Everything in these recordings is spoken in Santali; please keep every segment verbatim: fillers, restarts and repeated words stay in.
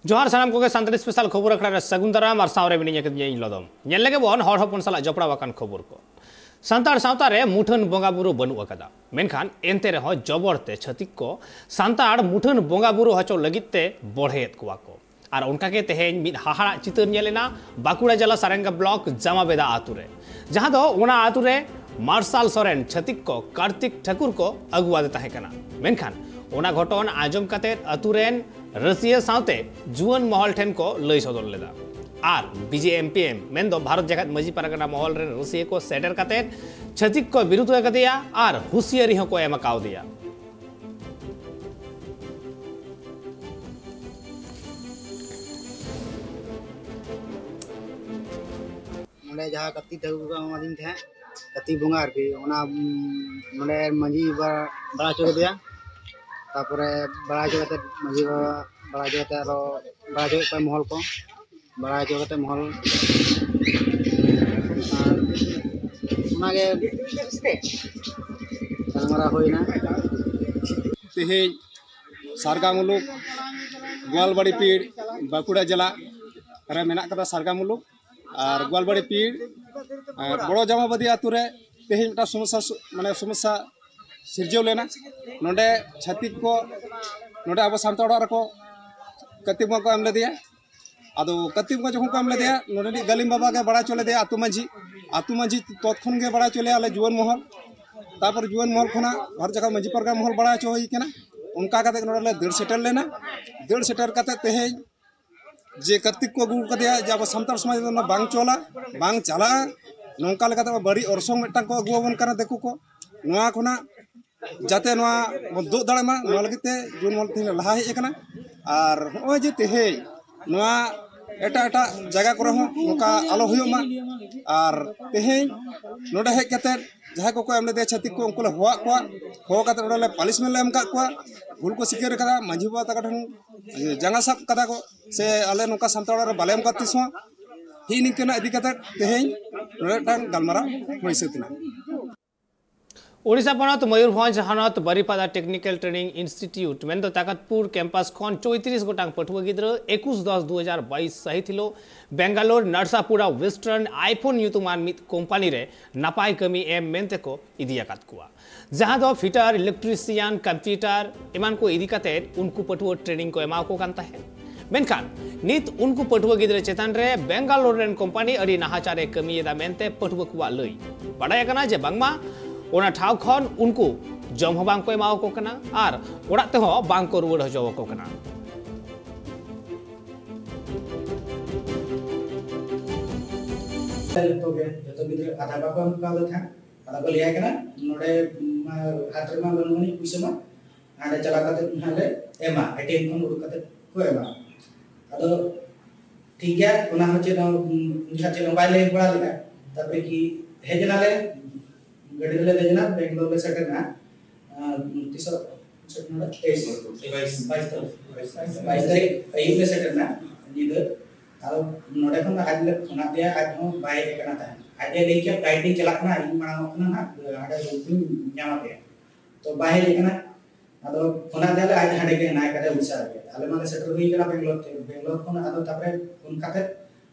ᱡᱚᱦᱟᱨ ᱥᱟᱱᱟᱢ ᱠᱚᱜᱮ᱾ ᱥᱟᱱᱛᱟᱲᱤ ᱥᱯᱮᱥᱟᱞ ᱠᱷᱚᱵᱚᱨ ᱟᱠᱷᱲᱟ ᱨᱮ ᱥᱟᱹᱜᱩᱱ ᱫᱟᱨᱟᱢ ᱟᱨ ᱥᱟᱶᱨᱮ ᱢᱤᱱᱟᱹᱧᱟ ᱠᱟᱫᱤᱧᱟ ᱤᱧ ᱞᱚᱫᱚᱢ᱾ ᱧᱮᱞ ᱞᱮᱜᱮ ᱵᱚᱱ ᱦᱚᱲ ᱦᱚᱯᱚᱱ ᱥᱟᱞᱟᱜ ᱡᱚᱯᱲᱟᱣ ᱟᱠᱟᱱ ᱠᱷᱚᱵᱚᱨ ᱠᱚ᱾ ᱥᱟᱱᱛᱟᱲ ᱥᱟᱶᱛᱟ ᱨᱮ ᱢᱩᱴᱷᱟᱹᱱ ᱵᱚᱸᱜᱟ ᱵᱩᱨᱩ ᱵᱟᱹᱱᱩᱜ ᱟᱠᱟᱫᱟ, ᱢᱮᱱᱠᱷᱟᱱ ᱮᱱᱛᱮ ᱨᱮᱦᱚᱸ ᱡᱚᱵᱚᱨ ᱛᱮ ᱪᱷᱟᱹᱛᱤᱠ ᱠᱚ ᱥᱟᱱᱛᱟᱲ ᱢᱩᱴᱷᱟᱹᱱ ᱵᱚᱸᱜᱟ ᱵᱩᱨᱩ ᱦᱚᱪᱚ ᱞᱟᱹᱜᱤᱫ ᱛᱮ ᱵᱚᱲᱦᱮᱭᱮᱫ ᱠᱚᱣᱟ ᱠᱚ᱾ ᱟᱨ ᱚᱱᱠᱟ ᱜᱮ ᱛᱮᱦᱮᱧ ᱢᱤᱫ ᱦᱟᱦᱟᱲᱟᱜ ᱪᱤᱛᱟᱹᱨ ᱧᱮᱞ ᱮᱱᱟ ᱵᱟᱸᱠᱩᱲᱟ ᱡᱮᱞᱟ ᱥᱟᱨᱮᱝᱜᱟ ᱵᱞᱚᱠ ᱡᱟᱢᱟᱵᱮᱫᱟ ᱟᱛᱳ ᱨᱮ, ᱡᱟᱦᱟᱸ ᱫᱚ ᱚᱱᱟ ᱟᱛᱳ ᱨᱮ ᱢᱟᱨᱥᱟᱞ ᱥᱚᱨᱮᱱ ᱪᱷᱟᱹᱛᱤᱠ ᱠᱚ ᱠᱟᱨᱛᱤᱠ ᱴᱷᱟᱹᱠᱩᱨ ᱠᱚ ᱟᱹᱜᱩᱣᱟᱫᱮ ᱛᱟᱦᱮᱸ ᱠᱟᱱᱟ᱾ ᱢᱮᱱᱠᱷᱟᱱ ᱚᱱᱟ ᱜᱷᱚᱴᱚᱱ ᱟᱸᱡᱚᱢ ᱠᱟᱛᱮ ᱟᱛᱳ ᱨᱮᱱ ᱨᱟᱹᱥᱤᱭᱟᱹ ᱥᱟᱶᱛᱮ ᱡᱩᱣᱟᱹᱱ ᱢᱚᱦᱚᱞ ᱴᱷᱮᱱ ᱠᱚ ᱞᱟᱹᱭ ᱥᱚᱫᱚᱨ ᱞᱮᱫᱟ᱾ ᱟᱨ B J M P M, ᱢᱮᱱᱫᱚ ᱵᱷᱟᱨᱚᱛ ᱡᱟᱠᱟᱛ ᱢᱟᱹᱡᱷᱤ ᱯᱟᱨᱜᱟᱱᱟ ᱢᱚᱦᱚᱞ ᱨᱮᱱ ᱨᱟᱹᱥᱤᱭᱟᱹ ᱠᱚ ᱥᱮᱴᱮᱨ ᱠᱟᱛᱮ ᱪᱷᱟᱹᱛᱤᱠ ᱠᱚ ᱵᱤᱨᱩᱫᱷ ᱟᱠᱟᱫᱮᱭᱟ ᱟᱨ ᱦᱩᱸᱥᱤᱭᱟᱹᱨᱤ ᱦᱚᱸᱠᱚ ᱮᱢ ᱟᱠᱟᱣᱫᱮᱭᱟ᱾ ᱱᱚᱰᱮ ᱡᱟᱦᱟᱸ ᱠᱟᱹᱨᱛᱤᱠ ᱴᱷᱟᱹᱠᱩᱨ ᱠᱚ ᱮᱢᱟᱫᱤᱧ ᱛᱟᱦᱮᱸᱫ, ᱠᱟᱹᱨᱛᱤᱠ ᱵᱚᱸᱜᱟ ᱟᱨᱠᱤ, ᱚᱱᱟ, ᱩᱢ, ᱱᱚᱰᱮ ᱢᱟᱹᱡᱷᱤ ᱵᱟ-, ᱵᱟᱲᱟ ᱦᱚᱪᱚ ᱠᱮᱫᱮᱭᱟ᱾ ᱛᱟᱯᱚᱨᱮ ᱵᱟᱲᱟ ᱦᱚᱪᱚ ᱠᱟᱛᱮ, ᱢᱟᱹᱡᱷᱤ ᱵᱟᱵᱟ ᱵᱟᱲᱟ ᱦᱚᱪᱚ ᱠᱟᱛᱮ, ᱟᱨᱚ ᱵᱟᱲᱟ ᱦᱚᱪᱚ ᱠᱮᱫ ᱠᱚᱣᱟ ᱢᱚᱦᱚᱞ ᱠᱚ, ᱵᱟᱲᱟ ᱦᱚᱪᱚ ᱠᱟᱛᱮ ᱢᱚᱦᱚᱞ, ᱟᱨ ᱚᱱᱟᱜᱮ ᱜᱟᱞᱢᱟᱨᱟᱣ ᱦᱩᱭᱱᱟ᱾ ᱛᱮᱦᱮᱧ ᱥᱟᱨᱜᱟ ᱢᱩᱞᱩᱠ, ᱜᱳᱣᱟᱞᱵᱟᱲᱤ ᱯᱤᱲ, ᱵᱟᱸᱠᱩᱲᱟ ᱡᱮᱞᱟ ᱨᱮ ᱢᱮᱱᱟᱜ ᱠᱟᱫᱟ ᱥᱟᱨᱜᱟ ᱢᱩᱞᱩᱠ᱾ ᱟᱨ ᱜᱳᱣᱟᱞᱵᱟᱲᱤ ᱯᱤᱲ, ᱟᱨ ᱵᱚᱲᱚ ᱡᱟᱢᱟᱵᱟᱫᱤ ᱟᱛᱳ ᱨᱮ ᱛᱮᱦᱮᱧ ᱢᱤᱫᱴᱟᱝ ᱥᱚᱢᱚᱥᱥᱟ ᱥᱩ-, ᱢᱟᱱᱮ ᱥᱚᱢᱚᱥᱥᱟ ᱥᱤᱨᱡᱟᱹᱣ ᱞᱮᱱᱟ᱾ ᱱᱚᱰᱮ ᱪᱷᱟᱹᱛᱤᱠ ᱠᱚ ᱱᱚᱰᱮ ᱟᱵᱚ ᱥᱟᱱᱛᱟᱲ ᱚᱲᱟᱜ ᱨᱮᱠᱚ ᱠᱟᱹᱨᱛᱤᱠ ᱵᱚᱸᱜᱟ ᱠᱚ ᱮᱢ ᱞᱮᱫᱮᱭᱟ᱾ ᱟᱫᱚ ᱠᱟᱹᱨᱛᱤᱠ ᱵᱚᱸᱜᱟ ᱡᱚᱠᱷᱚᱱ ᱠᱚ ᱮᱢ ᱞᱮᱫᱮᱭᱟ, ᱱᱚᱰᱮᱱᱤᱡ ᱜᱟᱹᱞᱤᱢ ᱵᱟᱵᱟ ᱜᱮ ᱵᱟᱲᱟᱭ ᱦᱚᱪᱚ ᱞᱮᱫᱮᱭᱟ ᱟᱛᱳ ᱢᱟᱹᱡᱷᱤ᱾ ᱟᱛᱳ ᱢᱟᱹᱡᱷᱤ ᱛᱚᱛᱠᱷᱚᱱ ᱜᱮ ᱵᱟᱲᱟᱭ ᱦᱚᱪᱚ ᱞᱮᱭᱟ ᱟᱞᱮ ᱡᱩᱣᱟᱹᱱ ᱢᱚᱦᱚᱞ᱾ ᱛᱟᱨᱯᱚᱨ ᱡᱩᱣᱟᱹᱱ ᱢᱚᱦᱚᱞ ᱠᱷᱚᱱᱟᱜ ᱵᱷᱟᱨᱚᱛ ᱡᱟᱠᱟᱛ ᱢᱟᱹᱡᱷᱤ ᱯᱟᱨᱜᱟᱱᱟ ᱢᱚᱦᱚᱞ ᱵᱟᱲᱟᱭ ᱦᱚᱪᱚ ᱦᱩᱭ ᱠᱟᱱᱟ᱾ ᱚᱱᱠᱟ ᱠᱟᱛᱮ ᱱᱚᱰᱮ ᱞᱮ ᱫᱟᱹᱲ ᱥᱮᱴᱮᱨ ᱞᱮᱱᱟ᱾ ᱫᱟᱹᱲ ᱥᱮᱴᱮᱨ ᱠᱟᱛᱮ ᱛᱮᱦᱮᱧ ᱡᱮ ᱠᱟᱨᱛᱤᱠ ᱠᱚ ᱟᱹᱜᱩ ᱠᱟᱫᱮᱭᱟ, ᱡᱮ ᱟᱵᱚ ᱥᱟᱱᱛᱟᱲ ᱥᱚᱢᱟᱡᱽ ᱨᱮ ᱱᱚᱣᱟ ᱵᱟᱝ ᱪᱚᱞᱟ, ᱵᱟᱝ ᱪᱟᱞᱟᱜᱼᱟ, ᱱᱚᱝᱠᱟ ᱞᱮᱠᱟᱛᱮ ᱵᱟᱹᱲᱤᱡ ᱚᱨᱥᱚᱝ ᱢᱤᱫᱴᱟᱝ ᱠᱚ ᱟᱹᱜᱩ ᱟᱵᱚᱱ ᱠᱟᱱᱟ ᱫᱤᱠᱩ ᱠᱚ᱾ ᱱᱚᱣᱟ ᱠᱷᱚᱱᱟᱜ ᱡᱟᱛᱮ ᱱᱚᱣᱟ ᱵᱚᱱ ᱫᱩᱜ ᱫᱟᱲᱮᱭᱟᱜ ᱢᱟ, ᱱᱚᱣᱟ ᱞᱟᱹᱜᱤᱫ ᱛᱮ ᱡᱩᱣᱟᱹᱱ ᱢᱚᱦᱚᱞ ᱛᱮᱦᱮᱧ ᱞᱮ ᱞᱟᱦᱟ ᱦᱮᱡ ᱟᱠᱟᱱᱟ᱾ ᱟᱨ ᱱᱚᱜᱼᱚᱭ ᱡᱮ ᱛᱮᱦᱮᱧ ᱱᱚᱣᱟ ᱮᱴᱟᱜ ᱮᱴᱟᱜ ᱡᱟᱭᱜᱟ ᱠᱚᱨᱮ ᱦᱚᱸ ᱱᱚᱝᱠᱟ ᱟᱞᱚ ᱦᱩᱭᱩᱜ ᱢᱟ᱾ ᱟᱨ ᱛᱮᱦᱮᱧ ᱱᱚᱰᱮ ᱦᱮᱡ ᱠᱟᱛᱮ ᱡᱟᱦᱟᱸᱭ ᱠᱚᱠᱚ ᱮᱢ ᱞᱮᱫᱮᱭᱟ ᱪᱷᱟᱹᱛᱤᱠ ᱠᱚ, ᱩᱱᱠᱩ ᱞᱮ ᱦᱚᱦᱚᱣᱟᱫ ᱠᱚᱣᱟ᱾ ᱦᱚᱦᱚ ᱠᱟᱛᱮ ᱱᱚᱰᱮ ᱞᱮ ᱯᱟᱱᱤᱥᱢᱮᱱᱴ ᱞᱮ ᱮᱢ ᱠᱟᱜ ᱠᱚᱣᱟ᱾ ᱵᱷᱩᱞ ᱠᱚ ᱥᱤᱠᱟᱹᱨ ᱠᱟᱫᱟ, ᱢᱟᱹᱡᱷᱤ ᱵᱟᱵᱟ ᱛᱟᱠᱚ ᱴᱷᱮᱱ ᱡᱟᱸᱜᱟ ᱥᱟᱵ ᱠᱟᱫᱟ ᱠᱚ, ᱥᱮ ᱟᱞᱮ ᱱᱚᱝᱠᱟ ᱥᱟᱱᱛᱟᱲ ᱚᱲᱟᱜ ᱨᱮ ᱵᱟᱞᱮ ᱮᱢ ᱠᱟᱫ ᱛᱤᱥ ᱦᱚᱸ᱾ ᱦᱤᱸᱜᱼᱤ ᱱᱤᱝᱠᱟᱹᱱᱟᱜ ᱤᱫᱤ ᱠᱟᱛᱮ ᱛᱮᱦᱮᱧ ᱱᱚᱰᱮ ᱢᱤᱫᱴᱟᱝ ᱜᱟᱞᱢᱟᱨᱟᱣ ᱦᱩᱭ ᱥᱟᱹᱛ ᱮᱱᱟ᱾ ᱳᱰᱤᱥᱟ ᱯᱚᱱᱚᱛ ᱢᱚᱭᱩᱨᱵᱷᱚᱸᱡᱽ ᱦᱚᱱᱚᱛ ᱵᱟᱨᱤᱯᱟᱫᱟ ᱴᱮᱠᱱᱤᱠᱮᱞ ᱴᱨᱮᱱᱤᱝ ᱤᱱᱥᱴᱤᱴᱤᱭᱩᱴ ᱢᱮᱱᱫᱚ ᱛᱟᱠᱟᱛᱯᱩᱨ ᱠᱮᱢᱯᱟᱥ ᱠᱷᱚᱱ ᱪᱳᱭᱛᱨᱤᱥ ᱜᱚᱴᱟᱝ ᱯᱟᱹᱴᱷᱩᱣᱟᱹ ᱜᱤᱫᱽᱨᱟᱹ ᱮᱠᱩᱥ ᱫᱚᱥ ᱫᱩ ᱦᱟᱡᱟᱨ ᱵᱟᱭᱤᱥ ᱥᱟᱹᱦᱤᱛ ᱦᱤᱞᱳᱜ ᱵᱮᱝᱜᱟᱞᱳᱨ ᱱᱟᱨᱥᱟᱯᱩᱨᱟ ᱣᱮᱥᱴᱟᱨᱱ ᱟᱭᱯᱷᱳᱱ ᱧᱩᱛᱩᱢᱟᱱ ᱢᱤᱫ ᱠᱳᱢᱯᱟᱱᱤ ᱨᱮ ᱱᱟᱯᱟᱭ ᱠᱟᱹᱢᱤ ᱮᱢ ᱢᱮᱱᱛᱮ ᱠᱚ ᱤᱫᱤ ᱟᱠᱟᱫ ᱠᱚᱣᱟ, ᱡᱟᱦᱟᱸ ᱫᱚ ᱯᱷᱤᱴᱟᱨ, ᱤᱞᱮᱠᱴᱨᱤᱥᱤᱭᱟᱱ, ᱠᱚᱢᱯᱤᱭᱩᱴᱟᱨ ᱮᱢᱟᱱ ᱠᱚ ᱤᱫᱤ ᱠᱟᱛᱮ ᱩᱱᱠᱩ ᱯᱟᱹᱴᱷᱩᱣᱟᱹ ᱴᱨᱮᱱᱤᱝ ᱠᱚ ᱮᱢᱟ ᱠᱚ ᱠᱟᱱ ᱛᱟᱦᱮᱸᱫ᱾ ᱢᱮᱱᱠᱷᱟᱱ ᱱᱤᱛ ᱩᱱᱠᱩ ᱯᱟᱹᱴᱷᱩᱣᱟᱹ ᱜᱤᱫᱽᱨᱟᱹ ᱪᱮᱛᱟᱱ ᱨᱮ ᱵᱮᱝᱜᱟᱞᱳᱨ ᱨᱮᱱ ᱠᱳᱢᱯᱟᱱᱤ ᱟᱹᱰᱤ ᱱᱟᱦᱟᱪᱟᱨ ᱮ ᱠᱟᱹᱢᱤᱭᱮᱫᱟ ᱢᱮᱱᱛᱮ ᱯᱟᱹᱴᱷᱩᱣᱟᱹ ᱠᱚᱣᱟᱜ ᱞᱟᱹᱭ᱾ ᱵᱟᱰᱟᱭ ᱟᱠᱟᱱᱟ ᱡᱮ ᱵᱟᱝᱢᱟ ᱚᱱᱟ ᱴᱷᱟᱶ ᱠᱷᱚᱱ ᱩᱱᱠᱩ ᱡᱚᱢ ᱦᱚᱸ ᱵᱟᱝ ᱠᱚ ᱮᱢᱟ ᱠᱚ ᱠᱟᱱᱟ ᱟᱨ ᱚᱲᱟᱜ ᱛᱮᱦᱚᱸ ᱵᱟᱝ ᱠᱚ ᱨᱩᱣᱟᱹᱲ ᱦᱚᱪᱚ ᱟᱠᱚ ᱠᱟᱱᱟ᱾ ᱡᱚᱛᱚ ᱜᱮ, ᱡᱚᱛᱚ ᱜᱤᱫᱽᱨᱟᱹ ᱟᱫᱷᱟ ᱵᱟᱠᱚ ᱮᱢ ᱠᱟᱣᱫᱮ ᱛᱟᱦᱮᱸᱫ᱾ ᱟᱫᱚ ᱠᱚ ᱞᱟᱹᱭᱟᱭ ᱠᱟᱱᱟ, "ᱱᱚᱰᱮ ᱢᱟ ᱦᱟᱛ ᱨᱮᱢᱟ ᱵᱟᱹᱱᱩᱜ ᱟᱹᱱᱤᱡ ᱯᱩᱭᱥᱟᱹ ᱢᱟ, ᱦᱟᱸᱰᱮ ᱪᱟᱞᱟᱣ ᱠᱟᱛᱮ ᱱᱟᱦᱟᱜ ᱞᱮ ᱮᱢᱟ, ᱮ ᱴᱤ ᱮᱢ ᱠᱷᱚᱱ ᱩᱰᱩᱠ ᱠᱟᱛᱮ ᱠᱚ ᱮᱢᱟ᱾" ᱟᱫᱚ ᱴᱷᱤᱠ ᱜᱮᱭᱟ, ᱚᱱᱟ ᱦᱚᱸ ᱪᱮᱫ ᱦᱚᱸ, ᱩᱱ ᱡᱚᱠᱷᱟᱡ ᱪᱮᱫ ᱦᱚᱸ ᱵᱟᱭ ᱞᱟᱹᱭ ᱵᱟᱲᱟ ᱞᱮᱫᱟ᱾ ᱛᱟᱨᱯᱚᱨᱮ ᱠᱤ ᱦᱮᱡ ᱮᱱᱟᱞᱮ, ᱜᱟᱹᱰᱤ ᱨᱮᱞᱮ ᱫᱮᱡ ᱮᱱᱟ, ᱵᱮᱝᱜᱟᱞᱳᱨ ᱞᱮ ᱥᱮᱴᱮᱨ ᱮᱱᱟ᱾ ᱟᱨ ᱛᱤᱥᱚᱜ ᱥᱮᱴᱮᱨ ᱮᱱᱟ? ᱛᱮᱭᱤᱥ᱾ ᱵᱟᱭᱤᱥ᱾ ᱵᱟᱭᱤᱥ ᱛᱟᱹᱨᱤᱠᱷ᱾ ᱵᱟᱭᱤᱥ ᱛᱟᱹᱨᱤᱠᱷ ᱟᱹᱭᱩᱵ ᱞᱮ ᱥᱮᱴᱮᱨ ᱮᱱᱟ ᱧᱤᱫᱟᱹ᱾ ᱟᱫᱚ ᱱᱚᱰᱮ ᱠᱷᱚᱱ ᱫᱚ ᱟᱡ ᱞᱮ ᱯᱷᱳᱱ ᱟᱫᱮᱭᱟ, ᱟᱡ ᱦᱚᱸ ᱵᱟᱭ ᱦᱮᱡ ᱟᱠᱟᱱᱟ ᱛᱟᱦᱮᱸᱫ᱾ ᱟᱡ ᱮ ᱞᱟᱹᱭ ᱠᱮᱫᱟ, "ᱯᱷᱞᱟᱭᱤᱴ ᱛᱤᱧ ᱪᱟᱞᱟᱜ ᱠᱟᱱᱟ, ᱤᱧ ᱢᱟᱲᱟᱝ ᱚᱜ ᱠᱟᱱᱟ ᱱᱟᱦᱟᱜ, ᱦᱟᱸᱰᱮ ᱨᱩᱢ ᱠᱚᱧ ᱧᱟᱢ ᱟᱯᱮᱭᱟ᱾" ᱛᱚ ᱵᱟᱭ ᱦᱮᱡ ᱟᱠᱟᱱᱟ᱾ ᱟᱫᱚ ᱯᱷᱳᱱ ᱟᱫᱮᱭᱟᱞᱮ, ᱟᱡ ᱦᱟᱸᱰᱮ ᱜᱮ ᱦᱮᱱᱟᱭ ᱟᱠᱟᱫᱮ ᱩᱲᱤᱥᱥᱟ ᱨᱮᱜᱮ᱾ ᱟᱞᱮ ᱢᱟᱞᱮ ᱥᱮᱴᱮᱨ ᱦᱩᱭ ᱟᱠᱟᱱᱟ ᱵᱮᱝᱜᱟᱞᱳᱨ ᱛᱮ᱾ ᱵᱮᱝᱜᱟᱞᱳᱨ ᱠᱷᱚᱱ ᱟᱫᱚ ᱛᱟᱨᱯᱚᱨᱮ ᱯᱷᱳᱱ ᱠᱟᱛᱮ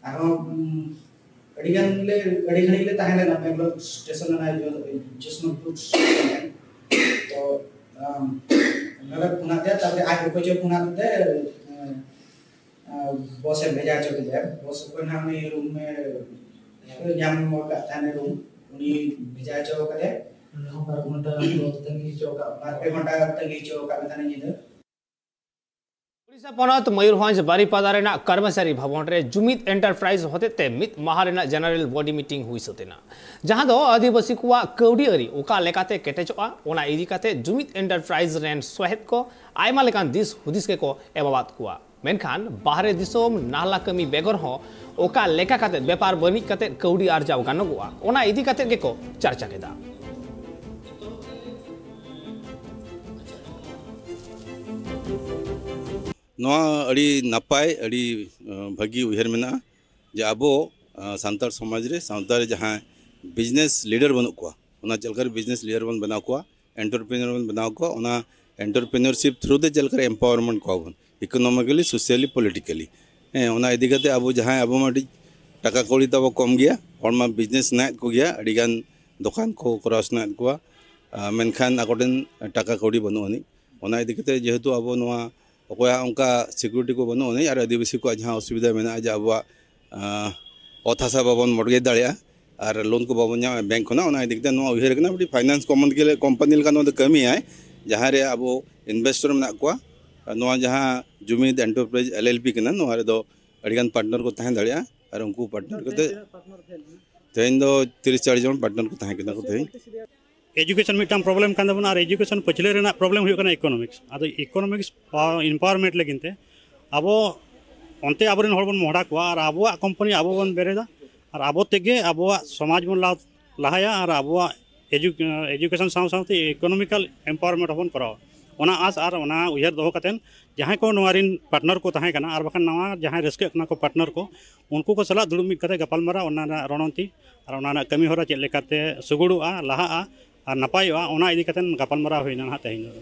ᱟᱨᱦᱚᱸ, ᱩᱢ, ᱟᱹᱰᱤ ᱜᱟᱱ ᱞᱮ, ᱟᱹᱰᱤ ᱜᱷᱟᱹᱲᱤᱡ ᱞᱮ ᱛᱟᱦᱮᱸ ᱞᱮᱱᱟ ᱵᱮᱝᱜᱟᱞᱳᱨ ᱥᱴᱮᱥᱚᱱ ᱨᱮᱱᱟᱜ ᱡᱚ-, ᱡᱚᱥᱢᱚᱱᱛᱯᱩᱨ ᱥᱴᱮᱥᱚᱱ ᱨᱮ᱾ ᱛᱚ, ᱟᱢ, ᱚᱱᱟᱞᱮ ᱯᱷᱳᱱ ᱟᱫᱮᱭᱟ, ᱛᱟᱨᱯᱚᱨᱮ ᱟᱡ ᱚᱠᱚᱭ ᱪᱚᱭ ᱯᱷᱳᱱ ᱟᱫᱮ, ᱮᱸ, ᱟᱸ, ᱵᱚᱥ ᱮ ᱵᱷᱮᱡᱟ ᱦᱚᱪᱚ ᱠᱮᱫᱮᱭᱟ᱾ ᱵᱚᱥ ᱚᱠᱚᱭ ᱱᱟᱦᱟᱜ ᱩᱱᱤ ᱨᱩᱢ ᱮ ᱧᱟᱢ ᱟᱠᱟᱫ ᱛᱟᱦᱮᱱ ᱨᱩᱢ, ᱩᱱᱤ ᱵᱷᱮᱡᱟ ᱦᱚᱪᱚ ᱠᱟᱫᱮᱭᱟ᱾ ᱚᱸᱰᱮ ᱦᱚᱸ ᱵᱟᱨ ᱜᱷᱚᱱᱴᱟ ᱠᱚ ᱛᱟᱺᱜᱤ ᱦᱚᱪᱚ ᱟᱠᱟᱫ ᱵᱚᱱᱟ᱾ ᱵᱟᱨ ᱯᱮ ᱜᱷᱚᱱᱴᱟ ᱛᱟᱺᱜᱤ ᱦᱚᱪᱚ ᱟᱠᱟᱫ ᱞᱮ ᱛᱟᱦᱮᱱᱟ ᱧᱤᱫᱟᱹ᱾ ᱳᱰᱤᱥᱟ ᱯᱚᱱᱚᱛ ᱢᱚᱭᱩᱨᱵᱷᱚᱸᱡᱽ ᱵᱟᱨᱤᱯᱟᱫᱟ ᱨᱮᱱᱟᱜ ᱠᱚᱨᱢᱚᱪᱟᱨᱤ ᱵᱷᱚᱵᱚᱱ ᱨᱮ ᱡᱩᱢᱤᱫ ᱮᱱᱴᱟᱨᱯᱨᱟᱭᱤᱡᱽ ᱦᱚᱛᱮᱛᱮ ᱢᱤᱫ ᱢᱟᱦᱟ ᱨᱮᱱᱟᱜ ᱡᱮᱱᱟᱨᱮᱞ ᱵᱚᱰᱤ ᱢᱤᱴᱤᱝ ᱦᱩᱭ ᱥᱟᱹᱛ ᱮᱱᱟ, ᱡᱟᱦᱟᱸ ᱫᱚ ᱟᱹᱫᱤᱵᱟᱹᱥᱤ ᱠᱚᱣᱟᱜ ᱠᱟᱹᱣᱰᱤ ᱟᱹᱨᱤ ᱚᱠᱟ ᱞᱮᱠᱟᱛᱮ ᱠᱮᱴᱮᱡᱚᱜᱼᱟ, ᱚᱱᱟ ᱤᱫᱤ ᱠᱟᱛᱮ ᱡᱩᱢᱤᱫ ᱮᱱᱴᱟᱨᱯᱨᱟᱭᱤᱡᱽ ᱨᱮᱱ ᱥᱚᱦᱮᱫ ᱠᱚ ᱟᱭᱢᱟ ᱞᱮᱠᱟᱱ ᱫᱤᱥ ᱦᱩᱫᱤᱥ ᱜᱮᱠᱚ ᱮᱢᱟᱣᱟᱫ ᱠᱚᱣᱟ᱾ ᱢᱮᱱᱠᱷᱟᱱ ᱵᱟᱦᱨᱮ ᱫᱤᱥᱚᱢ ᱱᱟᱦᱞᱟ ᱠᱟᱹᱢᱤ ᱵᱮᱜᱚᱨ ᱦᱚᱸ ᱚᱠᱟ ᱞᱮᱠᱟ ᱠᱟᱛᱮ ᱵᱮᱯᱟᱨ ᱵᱟᱹᱱᱤᱡ ᱠᱟᱛᱮ ᱠᱟᱹᱣᱰᱤ ᱟᱨᱡᱟᱣ ᱜᱟᱱᱚᱜᱚᱜᱼᱟ, ᱚᱱᱟ ᱤᱫᱤ ᱠᱟᱛᱮ ᱜᱮᱠᱚ ᱪᱟᱨᱪᱟ ᱠᱮᱫᱟ᱾ ᱱᱚᱣᱟ ᱟᱹᱰᱤ ᱱᱟᱯᱟᱭ, ᱟᱹᱰᱤ, ᱟᱸ, ᱵᱷᱟᱹᱜᱤ ᱩᱭᱦᱟᱹᱨ ᱢᱮᱱᱟᱜᱼᱟ ᱡᱮ ᱟᱵᱚ, ᱟᱸ, ᱥᱟᱱᱛᱟᱲ ᱥᱚᱢᱟᱡᱽ ᱨᱮ, ᱥᱟᱶᱛᱟ ᱨᱮ ᱡᱟᱦᱟᱸᱭ ᱵᱤᱡᱽᱱᱮᱥ ᱞᱤᱰᱟᱨ ᱵᱟᱹᱱᱩᱜ ᱠᱚᱣᱟ, ᱚᱱᱟ ᱪᱮᱫ ᱞᱮᱠᱟᱨᱮ ᱵᱤᱡᱽᱱᱮᱥ ᱞᱤᱰᱟᱨ ᱵᱚᱱ ᱵᱮᱱᱟᱣ ᱠᱚᱣᱟ, ᱮᱱᱴᱟᱨᱯᱨᱮᱱᱤᱭᱚᱨ ᱵᱚᱱ ᱵᱮᱱᱟᱣ ᱠᱚᱣᱟ, ᱚᱱᱟ ᱮᱱᱴᱟᱨᱯᱨᱮᱱᱤᱭᱚᱨᱥᱤᱯ ᱛᱷᱨᱩ ᱛᱮ ᱪᱮᱫ ᱞᱮᱠᱟᱨᱮ ᱮᱢᱯᱟᱣᱟᱨᱢᱮᱱᱴ ᱠᱚᱣᱟ ᱵᱚᱱ ᱤᱠᱳᱱᱚᱢᱤᱠᱟᱞᱤ, ᱥᱳᱥᱤᱭᱟᱞᱤ, ᱯᱚᱞᱤᱴᱤᱠᱟᱞᱤ᱾ ᱦᱮᱸ, ᱚᱱᱟ ᱤᱫᱤ ᱠᱟᱛᱮ ᱟᱵᱚ ᱡᱟᱦᱟᱸᱭ, ᱟᱵᱚ ᱢᱟ ᱟᱹᱰᱤ ᱴᱟᱠᱟ ᱠᱟᱹᱣᱰᱤ ᱛᱟᱵᱚ ᱠᱚᱢ ᱜᱮᱭᱟ, ᱦᱚᱲ ᱢᱟ ᱵᱤᱡᱽᱱᱮᱥ ᱥᱟᱱᱟᱭᱮᱫ ᱠᱚᱜᱮᱭᱟ, ᱟᱹᱰᱤᱜᱟᱱ ᱫᱚᱠᱟᱱ ᱠᱚ ᱠᱚᱨᱟᱣ ᱥᱟᱱᱟᱭᱮᱫ ᱠᱚᱣᱟ, ᱟᱨ ᱢᱮᱱᱠᱷᱟᱱ ᱟᱠᱚ ᱴᱷᱮᱱ ᱴᱟᱠᱟ ᱠᱟᱹᱣᱰᱤ ᱵᱟᱹᱱᱩᱜ ᱟᱹᱱᱤᱡ᱾ ᱚᱱᱟ ᱤᱫᱤ ᱠᱟᱛᱮ ᱡᱮᱦᱮᱛᱩ ᱟᱵᱚ ᱱᱚᱣᱟ ᱚᱠᱚᱭᱟᱜ ᱚᱱᱠᱟ ᱥᱤᱠᱩᱨᱤᱴᱤ ᱠᱚ ᱵᱟᱹᱱᱩᱜ ᱟᱹᱱᱤᱡ, ᱟᱨ ᱟᱹᱫᱤᱵᱟᱹᱥᱤ ᱠᱚᱣᱟᱜ ᱡᱟᱦᱟᱸ ᱚᱥᱩᱵᱤᱫᱷᱟ ᱢᱮᱱᱟᱜᱼᱟ ᱡᱮ ᱟᱵᱚᱣᱟᱜ, ᱟᱸ, ᱚᱛ ᱦᱟᱥᱟ ᱵᱟᱵᱚᱱ ᱢᱚᱨᱜᱮᱡᱽ ᱫᱟᱲᱮᱭᱟᱜᱼᱟ ᱟᱨ ᱞᱳᱱ ᱠᱚ ᱵᱟᱵᱚᱱ ᱧᱟᱢᱟ ᱵᱮᱝᱠ ᱠᱷᱚᱱᱟᱜ, ᱚᱱᱟ ᱤᱫᱤ ᱠᱟᱛᱮ ᱱᱚᱣᱟ ᱩᱭᱦᱟᱹᱨ ᱠᱟᱱᱟ ᱢᱤᱫᱴᱤᱡ ᱯᱷᱟᱭᱱᱟᱱᱥ ᱠᱚᱢᱯᱟᱱᱤ ᱞᱮᱠᱟ ᱱᱚᱣᱟ ᱫᱚ ᱠᱟᱹᱢᱤᱭᱟᱭ, ᱡᱟᱦᱟᱸ ᱨᱮ ᱟᱵᱚ ᱤᱱᱵᱷᱮᱥᱴᱚᱨ ᱢᱮᱱᱟᱜ ᱠᱚᱣᱟ᱾ ᱟᱨ ᱱᱚᱣᱟ ᱡᱟᱦᱟᱸ ᱡᱩᱢᱤᱫ ᱮᱱᱴᱟᱨᱯᱨᱟᱭᱤᱡᱽ, ᱮᱞ ᱮᱞ ᱯᱤ, ᱠᱟᱱᱟ, ᱱᱚᱣᱟ ᱨᱮᱫᱚ ᱟᱹᱰᱤᱜᱟᱱ ᱯᱟᱨᱴᱱᱟᱨ ᱠᱚ ᱛᱟᱦᱮᱸ ᱫᱟᱲᱮᱭᱟᱜᱼᱟ ᱟᱨ ᱩᱱᱠᱩ ᱯᱟᱨᱴᱱᱟᱨ ᱠᱟᱛᱮ ᱛᱮᱦᱮᱧ ᱫᱚ ᱛᱤᱨᱤᱥ ᱪᱟᱞᱤᱥ ᱡᱚᱱ ᱯᱟᱨᱴᱱᱟᱨ ᱠᱚ ᱛᱟᱦᱮᱸ ᱠᱟᱱᱟ ᱠᱚ ᱛᱮᱦᱮᱧ᱾ ᱮᱡᱩᱠᱮᱥᱚᱱ ᱢᱤᱫᱴᱟᱝ ᱯᱨᱚᱵᱞᱮᱢ ᱠᱟᱱ ᱛᱟᱵᱚᱱᱟ, ᱟᱨ ᱮᱡᱩᱠᱮᱥᱚᱱ ᱯᱟᱹᱪᱷᱞᱟᱹ ᱨᱮᱱᱟᱜ ᱯᱨᱚᱵᱞᱮᱢ ᱦᱩᱭᱩᱜ ᱠᱟᱱᱟ ᱤᱠᱳᱱᱚᱢᱤᱠᱥ᱾ ᱟᱫᱚ ᱤᱠᱳᱱᱚᱢᱤᱠᱥ ᱮᱢᱯᱟᱣᱟᱨᱢᱮᱱᱴ ᱞᱟᱹᱜᱤᱫ ᱛᱮ ᱟᱵᱚ ᱚᱱᱛᱮ ᱟᱵᱚᱨᱮᱱ ᱦᱚᱲ ᱵᱚᱱ ᱢᱚᱦᱰᱟ ᱠᱚᱣᱟ ᱟᱨ ᱟᱵᱚᱣᱟᱜ ᱠᱳᱢᱯᱟᱱᱤ ᱟᱵᱚ ᱵᱚᱱ ᱵᱮᱨᱮᱫᱟ ᱟᱨ ᱟᱵᱚ ᱛᱮᱜᱮ ᱟᱵᱚᱣᱟᱜ ᱥᱚᱢᱟᱡᱽ ᱵᱚᱱ ᱞᱟ-, ᱞᱟᱦᱟᱭᱟ ᱟᱨ ᱟᱵᱚᱣᱟᱜ ᱮᱡᱩ-, ᱮᱡᱩᱠᱮᱥᱚᱱ ᱥᱟᱶ ᱥᱟᱶᱛᱮ ᱤᱠᱳᱱᱚᱢᱤᱠᱟᱞ ᱮᱢᱯᱟᱣᱟᱨᱢᱮᱱᱴ ᱦᱚᱸᱵᱚᱱ ᱠᱚᱨᱟᱣᱟ᱾ ᱚᱱᱟ ᱟᱸᱥ ᱟᱨ ᱚᱱᱟ ᱩᱭᱦᱟᱹᱨ ᱫᱚᱦᱚ ᱠᱟᱛᱮᱫ ᱡᱟᱦᱟᱸᱭ ᱠᱚ ᱱᱚᱣᱟ ᱨᱮᱱ ᱯᱟᱨᱴᱱᱟᱨ ᱠᱚ ᱛᱟᱦᱮᱸ ᱠᱟᱱᱟ ᱟᱨ ᱵᱟᱠᱷᱟᱱ ᱱᱟᱣᱟ ᱡᱟᱦᱟᱸᱭ ᱨᱟᱹᱥᱠᱟᱹᱜ ᱠᱟᱱᱟ ᱠᱚ ᱯᱟᱨᱴᱱᱟᱨ ᱠᱚ, ᱩᱱᱠᱩ ᱠᱚ ᱥᱟᱞᱟᱜ ᱫᱩᱲᱩᱵ ᱢᱤᱫ ᱠᱟᱛᱮ ᱜᱟᱯᱟᱞᱢᱟᱨᱟᱣ, ᱚᱱᱟ ᱨᱮᱱᱟᱜ ᱨᱚᱬᱚᱱᱤᱛᱤ ᱟᱨ ᱚᱱᱟ ᱨᱮᱱᱟᱜ ᱠᱟᱹᱢᱤ ᱦᱚᱨᱟ ᱪᱮᱫ ᱞᱮᱠᱟᱛᱮ ᱥᱩᱜᱩᱲᱚᱜᱼᱟ, ᱞᱟᱦᱟᱜᱼᱟ ᱟᱨ ᱱᱟᱯᱟᱭᱚᱜᱼᱟ, ᱚᱱᱟ ᱤᱫᱤ ᱠᱟᱛᱮ ᱜᱟᱯᱟᱞᱢᱟᱨᱟᱣ ᱦᱩᱭᱱᱟ ᱱᱟᱦᱟᱜ ᱛᱮᱦᱮᱧ ᱫᱚ᱾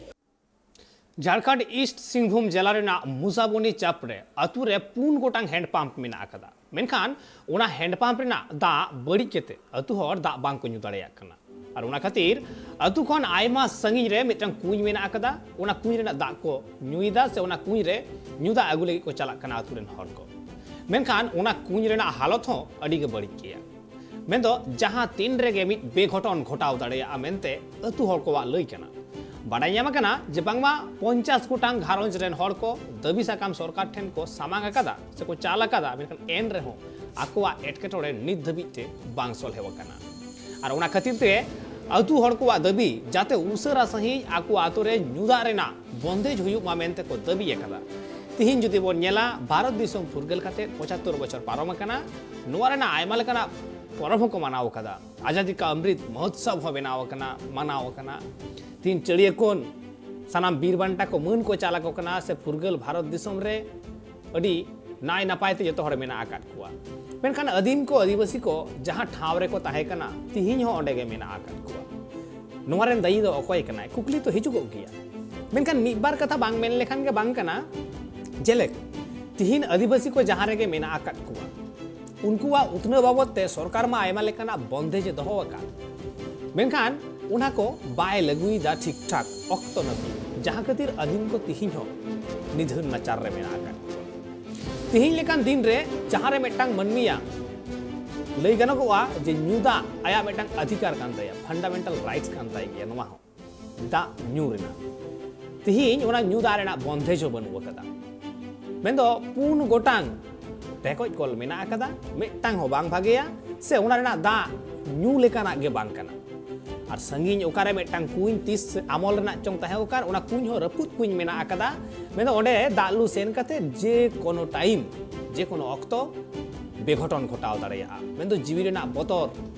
ᱡᱷᱟᱲᱠᱷᱚᱸᱰ ᱤᱥᱴ ᱥᱤᱝᱵᱷᱩᱢ ᱡᱮᱞᱟ ᱨᱮᱱᱟᱜ ᱢᱩᱥᱟᱵᱚᱱᱤ ᱪᱟᱯ ᱨᱮ ᱟᱹᱛᱩ ᱨᱮ ᱯᱩᱱ ᱜᱚᱴᱟᱝ ᱦᱮᱱᱰ ᱯᱟᱢᱯ ᱢᱮᱱᱟᱜ ᱟᱠᱟᱫᱟ, ᱢᱮᱱᱠᱷᱟᱱ ᱚᱱᱟ ᱦᱮᱱᱰ ᱯᱟᱢᱯ ᱨᱮᱱᱟᱜ ᱫᱟᱜ ᱵᱟᱹᱲᱤᱡ ᱠᱟᱛᱮ ᱟᱹᱛᱩ ᱦᱚᱲ ᱫᱟᱜ ᱵᱟᱝ ᱠᱚ ᱧᱩ ᱫᱟᱲᱮᱭᱟᱜ ᱠᱟᱱᱟ᱾ ᱟᱨ ᱚᱱᱟ ᱠᱷᱟᱹᱛᱤᱨ ᱟᱹᱛᱩ ᱠᱷᱚᱱ ᱟᱭᱢᱟ ᱥᱟᱺᱜᱤᱧ ᱨᱮ ᱢᱤᱫᱴᱟᱝ ᱠᱩᱧ ᱢᱮᱱᱟᱜ ᱟᱠᱟᱫᱟ, ᱚᱱᱟ ᱠᱩᱧ ᱨᱮᱱᱟᱜ ᱫᱟᱜ ᱠᱚ ᱧᱩᱭᱮᱫᱟ ᱥᱮ ᱚᱱᱟ ᱠᱩᱧ ᱨᱮ ᱧᱩ ᱫᱟᱜ ᱟᱹᱜᱩ ᱞᱟᱹᱜᱤᱫ ᱠᱚ ᱪᱟᱞᱟᱜ ᱠᱟᱱᱟ ᱟᱹᱛᱩ ᱨᱮᱱ ᱦᱚᱲ ᱠᱚ᱾ ᱢᱮᱱᱠᱷᱟᱱ ᱚᱱᱟ ᱠᱩᱧ ᱨᱮᱱᱟᱜ ᱦᱟᱞᱚᱛ ᱦᱚᱸ ᱟᱹᱰᱤ ᱜᱮ ᱵᱟᱹᱲᱤᱡ ᱜᱮᱭᱟ᱾ ᱢᱮᱱᱫᱚ ᱡᱟᱦᱟᱸ ᱛᱤᱱ ᱨᱮᱜᱮ ᱢᱤᱫ ᱵᱮᱜᱷᱚᱴᱚᱱ ᱜᱷᱚᱴᱟᱣ ᱫᱟᱲᱮᱭᱟᱜᱼᱟ ᱢᱮᱱᱛᱮ ᱟᱹᱛᱩ ᱦᱚᱲ ᱠᱚᱣᱟᱜ ᱞᱟᱹᱭ ᱠᱟᱱᱟ᱾ ᱵᱟᱰᱟᱭ ᱧᱟᱢ ᱟᱠᱟᱱᱟ ᱡᱮ ᱵᱟᱝᱢᱟ ᱯᱚᱧᱪᱟᱥ ᱜᱚᱴᱟᱝ ᱜᱷᱟᱨᱚᱸᱡᱽ ᱨᱮᱱ ᱦᱚᱲ ᱠᱚ ᱫᱟᱹᱵᱤ ᱥᱟᱠᱟᱢ ᱥᱚᱨᱠᱟᱨ ᱴᱷᱮᱱ ᱠᱚ ᱥᱟᱢᱟᱝ ᱟᱠᱟᱫᱟ ᱥᱮ ᱠᱚ ᱪᱟᱞ ᱟᱠᱟᱫᱟ, ᱢᱮᱱᱠᱷᱟᱱ ᱮᱱ ᱨᱮᱦᱚᱸ ᱟᱠᱚᱣᱟᱜ ᱮᱴᱠᱮᱴᱚᱬᱮ ᱱᱤᱛ ᱫᱷᱟᱹᱵᱤᱡ ᱛᱮ ᱵᱟᱝ ᱥᱚᱞᱦᱮ ᱟᱠᱟᱱᱟ᱾ ᱟᱨ ᱚᱱᱟ ᱠᱷᱟᱹᱛᱤᱨ ᱛᱮ ᱟᱹᱛᱩ ᱦᱚᱲ ᱠᱚᱣᱟᱜ ᱫᱟᱹᱵᱤ ᱡᱟᱛᱮ ᱩᱥᱟᱹᱨᱟ ᱥᱟᱺᱦᱤᱡ ᱟᱠᱚ ᱟᱹᱛᱩ ᱨᱮ ᱧᱩ ᱫᱟᱜ ᱨᱮᱱᱟᱜ ᱵᱚᱱᱫᱮᱡ ᱦᱩᱭᱩᱜ ᱢᱟ ᱢᱮᱱᱛᱮ ᱠᱚ ᱫᱟᱹᱵᱤ ᱟᱠᱟᱫᱟ᱾ ᱛᱤᱦᱤᱧ ᱡᱩᱫᱤ ᱵᱚᱱ ᱧᱮᱞᱟ, ᱵᱷᱟᱨᱚᱛ ᱫᱤᱥᱚᱢ ᱯᱷᱩᱨᱜᱟᱹᱞ ᱠᱟᱛᱮ ᱯᱚᱸᱪᱟᱛᱛᱳᱨ ᱵᱚᱪᱷᱚᱨ ᱯᱟᱨᱚᱢ ᱟᱠᱟᱱᱟ, ᱱᱚᱣᱟ ᱨᱮᱱᱟᱜ ᱟᱭᱢᱟ ᱞᱮᱠᱟᱱᱟᱜ ᱯᱚᱨᱚᱵᱽ ᱦᱚᱸᱠᱚ ᱢᱟᱱᱟᱣ ᱟᱠᱟᱫᱟ᱾ ᱟᱡᱟᱫᱤ ᱠᱟ ᱚᱢᱨᱤᱛ ᱢᱚᱦᱳᱛᱥᱚᱵᱽ ᱦᱚᱸ ᱵᱮᱱᱟᱣ ᱟᱠᱟᱱᱟ, ᱢᱟᱱᱟᱣ ᱟᱠᱟᱱᱟ᱾ ᱛᱤᱦᱤᱧ ᱪᱟᱹᱲᱭᱟᱹ ᱠᱚᱱ ᱥᱟᱱᱟᱢ ᱵᱤᱨ ᱵᱟᱱᱴᱟ ᱠᱚ ᱢᱟᱹᱱ ᱠᱚ ᱪᱟᱞ ᱟᱠᱚ ᱠᱟᱱᱟ ᱥᱮ ᱯᱷᱩᱨᱜᱟᱹᱞ ᱵᱷᱟᱨᱚᱛ ᱫᱤᱥᱚᱢ ᱨᱮ ᱟᱹᱰᱤ ᱱᱟᱭ ᱱᱟᱯᱟᱭ ᱛᱮ ᱡᱚᱛᱚ ᱦᱚᱲ ᱢᱮᱱᱟᱜ ᱟᱠᱟᱫ ᱠᱚᱣᱟ᱾ ᱢᱮᱱᱠᱷᱟᱱ ᱟᱹᱫᱤᱢ ᱠᱚ, ᱟᱹᱫᱤᱵᱟᱹᱥᱤ ᱠᱚ ᱡᱟᱦᱟᱸ ᱴᱷᱟᱶ ᱨᱮᱠᱚ ᱛᱟᱦᱮᱸ ᱠᱟᱱᱟ, ᱛᱤᱦᱤᱧ ᱦᱚᱸ ᱚᱸᱰᱮ ᱜᱮ ᱢᱮᱱᱟᱜ ᱟᱠᱟᱫ ᱠᱚᱣᱟ᱾ ᱱᱚᱣᱟ ᱨᱮᱱ ᱫᱟᱹᱭᱤ ᱫᱚ ᱚᱠᱚᱭ ᱠᱟᱱᱟᱭ? ᱠᱩᱠᱞᱤ ᱛᱚ ᱦᱤᱡᱩᱜᱚᱜ ᱜᱮᱭᱟ᱾ ᱢᱮᱱᱠᱷᱟᱱ ᱢᱤᱫ ᱵᱟᱨ ᱠᱟᱛᱷᱟ ᱵᱟᱝ ᱢᱮᱱ ᱞᱮᱠᱷᱟᱱ ᱜᱮ ᱵᱟᱝ ᱠᱟᱱᱟ᱾ ᱡᱮᱞᱮᱠ, ᱛᱤᱦᱤᱧ ᱟᱹᱫᱤᱵᱟᱹᱥᱤ ᱠᱚ ᱡᱟᱦᱟᱸ ᱨᱮᱜᱮ ᱢᱮᱱᱟᱜ ᱟᱠᱟᱫ ᱠᱚᱣᱟ, ᱩᱱᱠᱩᱣᱟᱜ ᱩᱛᱱᱟᱹᱣ ᱵᱟᱵᱚᱫ ᱛᱮ ᱥᱚᱨᱠᱟᱨ ᱢᱟ ᱟᱭᱢᱟ ᱞᱮᱠᱟᱱᱟᱜ ᱵᱚᱱᱫᱮᱡᱽ ᱮ ᱫᱚᱦᱚ ᱟᱠᱟᱫ, ᱢᱮᱱᱠᱷᱟᱱ ᱚᱱᱟ ᱠᱚ ᱵᱟᱭ ᱞᱟᱹᱜᱩᱭᱮᱫᱟ ᱴᱷᱤᱠ ᱴᱷᱟᱠ ᱚᱠᱛᱚ ᱱᱟᱹᱯᱤᱛ, ᱡᱟᱦᱟᱸ ᱠᱷᱟᱹᱛᱤᱨ ᱟᱹᱫᱤᱢ ᱠᱚ ᱛᱤᱦᱤᱧ ᱦᱚᱸ ᱱᱤᱫᱷᱟᱹᱱ ᱱᱟᱪᱟᱨ ᱨᱮ ᱢᱮᱱᱟᱜ ᱟᱠᱟᱫ ᱠᱚᱣᱟ᱾ ᱛᱤᱦᱤᱧ ᱞᱮᱠᱟᱱ ᱫᱤᱱ ᱨᱮ ᱡᱟᱦᱟᱸ ᱨᱮ ᱢᱤᱫᱴᱟᱝ ᱢᱟᱹᱱᱢᱤᱭᱟᱜ ᱞᱟᱹᱭ ᱜᱟᱱᱚᱜᱚᱜᱼᱟ ᱡᱮ ᱧᱩ ᱫᱟᱜ ᱟᱭᱟᱜ ᱢᱤᱫᱴᱟᱝ ᱚᱫᱷᱤᱠᱟᱨ ᱠᱟᱱ ᱛᱟᱭᱟ, ᱯᱷᱟᱱᱰᱟᱢᱮᱱᱴᱟᱞ ᱨᱟᱭᱤᱴᱥ ᱠᱟᱱ ᱛᱟᱭ ᱜᱮᱭᱟ, ᱱᱚᱣᱟ ᱦᱚᱸ ᱫᱟᱜ ᱧᱩ ᱨᱮᱱᱟᱜ᱾ ᱛᱤᱦᱤᱧ ᱚᱱᱟ ᱧᱩ ᱫᱟᱜ ᱨᱮᱱᱟᱜ ᱵᱚᱱᱫᱷᱮᱡᱽ ᱦᱚᱸ ᱵᱟᱹᱱᱩᱜ ᱟᱠᱟᱫᱟ᱾ ᱢᱮᱱᱫᱚ ᱯᱩᱱ ᱜᱚᱴᱟᱝ ᱰᱷᱮᱠᱚᱡ ᱠᱚᱞ ᱢᱮᱱᱟᱜ ᱟᱠᱟᱫᱟ, ᱢᱤᱫᱴᱟᱝ ᱦᱚᱸ ᱵᱟᱝ ᱵᱷᱟᱜᱮᱭᱟ, ᱥᱮ ᱚᱱᱟ ᱨᱮᱱᱟᱜ ᱫᱟᱜ ᱧᱩ ᱞᱮᱠᱟᱱᱟᱜ ᱜᱮ ᱵᱟᱝ ᱠᱟᱱᱟ᱾ ᱟᱨ ᱥᱟᱺᱜᱤᱧ ᱚᱠᱟᱨᱮ ᱢᱤᱫᱴᱟᱝ ᱠᱩᱧ ᱛᱤᱥ ᱟᱢᱚᱞ ᱨᱮᱱᱟᱜ ᱪᱚᱝ ᱛᱟᱦᱮᱸ ᱚᱠᱟᱨ, ᱚᱱᱟ ᱠᱩᱧ ᱦᱚᱸ ᱨᱟᱹᱯᱩᱫ ᱠᱩᱧ ᱢᱮᱱᱟᱜ ᱟᱠᱟᱫᱟ᱾ ᱢᱮᱱᱫᱚ ᱚᱸᱰᱮ ᱫᱟᱜ ᱞᱩ ᱥᱮᱱ ᱠᱟᱛᱮ ᱡᱮ ᱠᱳᱱᱳ ᱴᱟᱭᱤᱢ, ᱡᱮ ᱠᱳᱱᱳ ᱚᱠᱛᱚ ᱵᱮᱜᱷᱚᱴᱚᱱ ᱜᱷᱚᱴᱟᱣ ᱫᱟᱲᱮᱭᱟᱜᱼᱟ᱾ ᱢᱮᱱᱫᱚ ᱡᱤᱣᱤ ᱨᱮᱱᱟᱜ ᱵᱚᱛᱚᱨ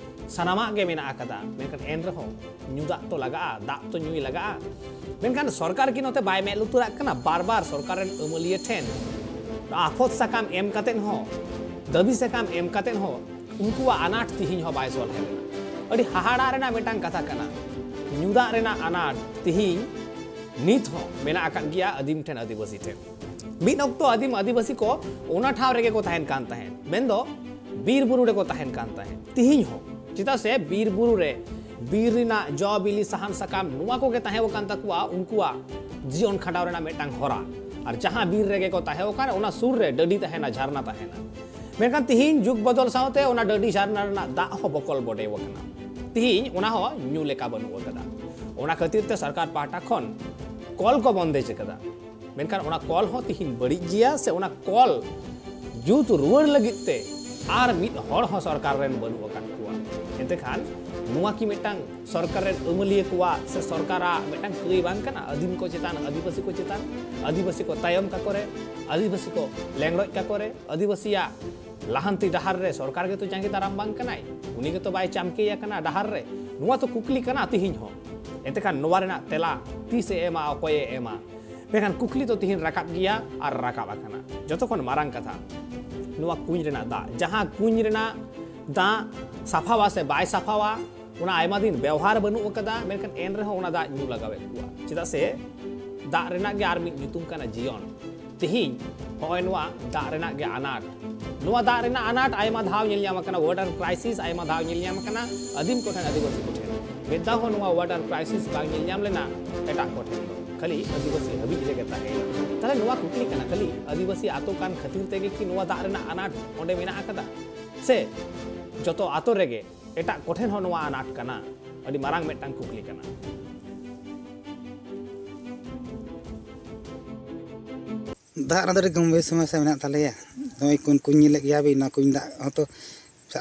ᱥᱟᱱᱟᱢᱟᱜ ᱜᱮ ᱢᱮᱱᱟᱜ ᱟᱠᱟᱫᱟ᱾ ᱢᱮᱱᱠᱷᱟᱱ ᱮᱱ ᱨᱮᱦᱚᱸ ᱧᱩ ᱫᱟᱜ ᱛᱚ ᱞᱟᱜᱟᱜᱼᱟ, ᱫᱟᱜ ᱛᱚ ᱧᱩᱭ ᱞᱟᱜᱟᱜᱼᱟ᱾ ᱢᱮᱱᱠᱷᱟᱱ ᱥᱚᱨᱠᱟᱨ ᱠᱤ ᱱᱚᱛᱮ ᱵᱟᱭ ᱢᱮᱫ ᱞᱩᱛᱩᱨᱟᱜ ᱠᱟᱱᱟ? ᱵᱟᱨ ᱵᱟᱨ ᱥᱚᱨᱠᱟᱨ ᱨᱮᱱ ᱟᱹᱢᱟᱹᱞᱤᱭᱟᱹ ᱴᱷᱮᱱ ᱟᱯᱷᱚᱛ ᱥᱟᱠᱟᱢ ᱮᱢ ᱠᱟᱛᱮᱫ ᱦᱚᱸ, ᱫᱟᱹᱵᱤ ᱥᱟᱠᱟᱢ ᱮᱢ ᱠᱟᱛᱮᱫ ᱦᱚᱸ ᱩᱱᱠᱩᱣᱟᱜ ᱟᱱᱟᱴ ᱛᱤᱦᱤᱧ ᱦᱚᱸ ᱵᱟᱭ ᱥᱚᱞᱦᱮ ᱞᱮᱱᱟ᱾ ᱟᱹᱰᱤ ᱦᱟᱦᱟᱲᱟᱜ ᱨᱮᱱᱟᱜ ᱢᱤᱫᱴᱟᱝ ᱠᱟᱛᱷᱟ ᱠᱟᱱᱟ, ᱧᱩ ᱫᱟᱜ ᱨᱮᱱᱟᱜ ᱟᱱᱟᱴ ᱛᱤᱦᱤᱧ ᱱᱤᱛ ᱦᱚᱸ ᱢᱮᱱᱟᱜ ᱟᱠᱟᱫ ᱜᱮᱭᱟ ᱟᱹᱫᱤᱢ ᱴᱷᱮᱱ, ᱟᱹᱫᱤᱵᱟᱹᱥᱤ ᱴᱷᱮᱱ᱾ ᱢᱤᱫ ᱚᱠᱛᱚ ᱟᱹᱫᱤᱢ ᱟᱹᱫᱤᱵᱟᱹᱥᱤ ᱠᱚ ᱚᱱᱟ ᱴᱷᱟᱶ ᱨᱮᱜᱮ ᱠᱚ ᱛᱟᱦᱮᱱ ᱠᱟᱱ ᱛᱟᱦᱮᱸᱫ, ᱢᱮᱱᱫᱚ ᱵᱤᱨ ᱵᱩᱨᱩ ᱨᱮᱠᱚ ᱛᱟᱦᱮᱱ ᱠᱟᱱ ᱛᱟᱦᱮᱸᱫ᱾ ᱛᱤᱦᱤᱧ ᱦᱚᱸ, ᱪᱮᱫᱟᱜ ᱥᱮ ᱵᱤᱨ ᱵᱩᱨᱩ ᱨᱮ ᱵᱤᱨ ᱨᱮᱱᱟᱜ ᱡᱚ ᱵᱤᱞᱤ ᱥᱟᱦᱟᱱ ᱥᱟᱠᱟᱢ ᱱᱚᱣᱟ ᱠᱚᱜᱮ ᱛᱟᱦᱮᱸ ᱟᱠᱟᱱ ᱛᱟᱠᱚᱣᱟ ᱩᱱᱠᱩᱣᱟᱜ ᱡᱤᱭᱚᱱ ᱠᱷᱟᱸᱰᱟᱣ ᱨᱮᱱᱟᱜ ᱢᱤᱫᱴᱟᱝ ᱦᱚᱨᱟ᱾ ᱟᱨ ᱡᱟᱦᱟᱸ ᱵᱤᱨ ᱨᱮᱜᱮ ᱠᱚ ᱛᱟᱦᱮᱸ ᱟᱠᱟᱱ, ᱚᱱᱟ ᱥᱩᱨ ᱨᱮ ᱰᱟᱹᱰᱤ ᱛᱟᱦᱮᱱᱟ, ᱡᱷᱟᱨᱱᱟ ᱛᱟᱦᱮᱱᱟ᱾ ᱢᱮᱱᱠᱷᱟᱱ ᱛᱤᱦᱤᱧ ᱡᱩᱜᱽ ᱵᱚᱫᱚᱞ ᱥᱟᱶᱛᱮ ᱚᱱᱟ ᱰᱟᱹᱰᱤ ᱡᱷᱟᱨᱱᱟ ᱨᱮᱱᱟᱜ ᱫᱟᱜ ᱦᱚᱸ ᱵᱚᱠᱚᱞ ᱵᱚᱰᱮ ᱟᱠᱟᱱᱟ᱾ ᱛᱤᱦᱤᱧ ᱚᱱᱟ ᱦᱚᱸ ᱧᱩ ᱞᱮᱠᱟ ᱵᱟᱹᱱᱩᱜ ᱟᱠᱟᱫᱟ᱾ ᱚᱱᱟ ᱠᱷᱟᱹᱛᱤᱨ ᱛᱮ ᱥᱚᱨᱠᱟᱨ ᱯᱟᱦᱴᱟ ᱠᱷᱚᱱ ᱠᱚᱞ ᱠᱚ ᱵᱚᱱᱫᱮᱡᱽ ᱟᱠᱟᱫᱟ᱾ ᱢᱮᱱᱠᱷᱟᱱ ᱚᱱᱟ ᱠᱚᱞ ᱦᱚᱸ ᱛᱤᱦᱤᱧ ᱵᱟᱹᱲᱤᱡ ᱜᱮᱭᱟ, ᱥᱮ ᱚᱱᱟ ᱠᱚᱞ ᱡᱩᱛ ᱨᱩᱣᱟᱹᱲ ᱞᱟᱹᱜᱤᱫ ᱛᱮ ᱟᱨ ᱢᱤᱫ ᱦᱚᱲ ᱦᱚᱸ ᱥᱚᱨᱠᱟᱨ ᱨᱮᱱ ᱵᱟᱹᱱᱩᱜ ᱟᱠᱟᱫ ᱠᱚᱣᱟ᱾ ᱮᱱᱛᱮ ᱠᱷᱟᱱ ᱱᱚᱣᱟ ᱠᱤ ᱢᱤᱫᱴᱟᱝ ᱥᱚᱨᱠᱟᱨ ᱨᱮᱱ ᱟᱹᱢᱟᱹᱞᱤᱭᱟᱹ ᱠᱚᱣᱟᱜ ᱥᱮ ᱥᱚᱨᱠᱟᱨᱟᱜ ᱢᱤᱫᱴᱟᱝ ᱠᱟᱹᱭ ᱵᱟᱝ ᱠᱟᱱᱟ? ᱟᱹᱫᱤᱢ ᱠᱚ ᱪᱮᱛᱟᱱ, ᱟᱹᱫᱤᱵᱟᱹᱥᱤ ᱠᱚ ᱪᱮᱛᱟᱱ, ᱟᱹᱫᱤᱵᱟᱹᱥᱤ ᱠᱚ ᱛᱟᱭᱚᱢ ᱠᱟᱠᱚ ᱨᱮ, ᱟᱹᱫᱤᱵᱟᱹᱥᱤ ᱠᱚ ᱞᱮᱝᱲᱚᱡ ᱠᱟᱠᱚ ᱨᱮ, ᱟᱹᱫᱤᱵᱟᱹᱥᱤᱭᱟᱜ ᱞᱟᱦᱟᱱᱛᱤ ᱰᱟᱦᱟᱨ ᱨᱮ ᱥᱚᱨᱠᱟᱨ ᱜᱮᱛᱚ ᱡᱟᱸᱜᱮ ᱫᱟᱨᱟᱢ ᱵᱟᱝ ᱠᱟᱱᱟᱭ, ᱩᱱᱤ ᱜᱮᱛᱚ ᱵᱟᱭ ᱪᱟᱢᱠᱮ ᱟᱠᱟᱱᱟ ᱰᱟᱦᱟᱨ ᱨᱮ᱾ ᱱᱚᱣᱟ ᱛᱚ ᱠᱩᱠᱞᱤ ᱠᱟᱱᱟ ᱛᱤᱦᱤᱧ ᱦᱚᱸ᱾ ᱮᱱᱛᱮ ᱠᱷᱟᱱ ᱱᱚᱣᱟ ᱨᱮᱱᱟᱜ ᱛᱮᱞᱟ ᱛᱤᱥ ᱮ ᱮᱢᱟ, ᱚᱠᱚᱭᱮ ᱮᱢᱟ? ᱢᱮᱱᱠᱷᱟᱱ ᱠᱩᱠᱞᱤ ᱫᱚ ᱛᱤᱦᱤᱧ ᱨᱟᱠᱟᱵ ᱜᱮᱭᱟ ᱟᱨ ᱨᱟᱠᱟᱵ ᱟᱠᱟᱱᱟ᱾ ᱡᱚᱛᱚ ᱠᱷᱚᱱ ᱢᱟᱨᱟᱝ ᱠᱟᱛᱷᱟ, ᱱᱚᱣᱟ ᱠᱩᱧ ᱨᱮᱱᱟᱜ ᱫᱟᱜ, ᱡᱟᱦᱟᱸ ᱠᱩᱧ ᱨᱮᱱᱟᱜ ᱫᱟᱜ ᱥᱟᱯᱷᱟᱣᱟ ᱥᱮ ᱵᱟᱭ ᱥᱟᱯᱷᱟᱣᱟ, ᱚᱱᱟ ᱟᱭᱢᱟ ᱫᱤᱱ ᱵᱮᱣᱦᱟᱨ ᱵᱟᱹᱱᱩᱜ ᱟᱠᱟᱫᱟ, ᱢᱮᱱᱠᱷᱟᱱ ᱮᱱ ᱨᱮᱦᱚᱸ ᱚᱱᱟ ᱫᱟᱜ ᱧᱩ ᱞᱟᱜᱟᱣᱮᱫ ᱠᱚᱣᱟ᱾ ᱪᱮᱫᱟᱜ ᱥᱮ ᱫᱟᱜ ᱨᱮᱱᱟᱜ ᱜᱮ ᱟᱨ ᱢᱤᱫ ᱧᱩᱛᱩᱢ ᱠᱟᱱᱟ ᱡᱤᱭᱚᱱ᱾ ᱛᱤᱦᱤᱧ ᱦᱚᱸᱜᱼᱚᱭ ᱱᱚᱣᱟ ᱫᱟᱜ ᱨᱮᱱᱟᱜ ᱜᱮ ᱟᱱᱟᱴ, ᱱᱚᱣᱟ ᱫᱟᱜ ᱨᱮᱱᱟᱜ ᱟᱱᱟᱴ ᱟᱭᱢᱟ ᱫᱷᱟᱣ ᱧᱮᱞ ᱧᱟᱢ ᱟᱠᱟᱱᱟ, water crisis ᱟᱭᱢᱟ ᱫᱷᱟᱣ ᱧᱮᱞ ᱧᱟᱢ ᱟᱠᱟᱱᱟ ᱟᱹᱫᱤᱢ ᱠᱚᱴᱷᱮᱱ, ᱟᱹᱫᱤᱵᱟᱹᱥᱤ ᱠᱚᱴᱷᱮᱱ᱾ ᱢᱤᱫ ᱫᱷᱟᱣ ᱦᱚᱸ ᱱᱚᱣᱟ water crisis ᱵᱟᱝ ᱧᱮᱞ ᱧᱟᱢ ᱞᱮᱱᱟ ᱮᱴᱟᱜ ᱠᱚᱴᱷᱮᱱ ᱫᱚ, ᱠᱷᱟᱹᱞᱤ ᱟᱹᱫᱤᱵᱟᱹᱥᱤ ᱦᱟᱹᱵᱤᱡ ᱨᱮᱜᱮ ᱛᱟᱦᱮᱸᱭᱮᱱᱟ᱾ ᱛᱟᱦᱞᱮ ᱱᱚᱣᱟ ᱠᱩᱠᱞᱤ ᱠᱟᱱᱟ, ᱠᱷᱟᱹᱞᱤ ᱟᱹᱫᱤᱵᱟᱹᱥᱤ ᱟᱛᱳ ᱠᱟᱱ ᱠᱷᱟᱹᱛᱤᱨ ᱛᱮᱜᱮ ᱠᱤ ᱱᱚᱣᱟ ᱫᱟᱜ ᱨᱮᱱᱟᱜ ᱟᱱᱟᱴ ᱚᱸᱰᱮ ᱢᱮᱱᱟᱜ ᱟᱠᱟᱫᱟ, ᱥᱮ ᱡᱚᱛᱚ ᱟᱛᱳ ᱨᱮᱜᱮ ᱮᱴᱟᱜ ᱠᱚᱴᱷᱮᱱ ᱦᱚᱸ ᱱᱚᱣᱟ ᱟᱱᱟᱴ ᱠᱟᱱᱟ? ᱟᱹᱰᱤ ᱢᱟᱨᱟᱝ ᱢᱤᱫᱴᱟᱝ ᱠᱩᱠᱞᱤ ᱠᱟᱱᱟ᱾ ᱫᱟᱜ ᱨᱮᱱᱟᱜ ᱫᱚ ᱟᱹᱰᱤ ᱜᱚᱢᱵᱷᱤᱨ ᱥᱚᱢᱚᱥᱥᱟ ᱢᱮᱱᱟᱜ ᱛᱟᱞᱮᱭᱟ᱾ ᱱᱚᱜᱼᱚᱭ ᱠᱩᱧ, ᱠᱩᱧ ᱧᱮᱞᱮᱫ ᱜᱮᱭᱟ ᱵᱤᱱ, ᱱᱚᱣᱟ ᱠᱩᱧ ᱫᱟᱜ ᱦᱚᱸᱛᱚ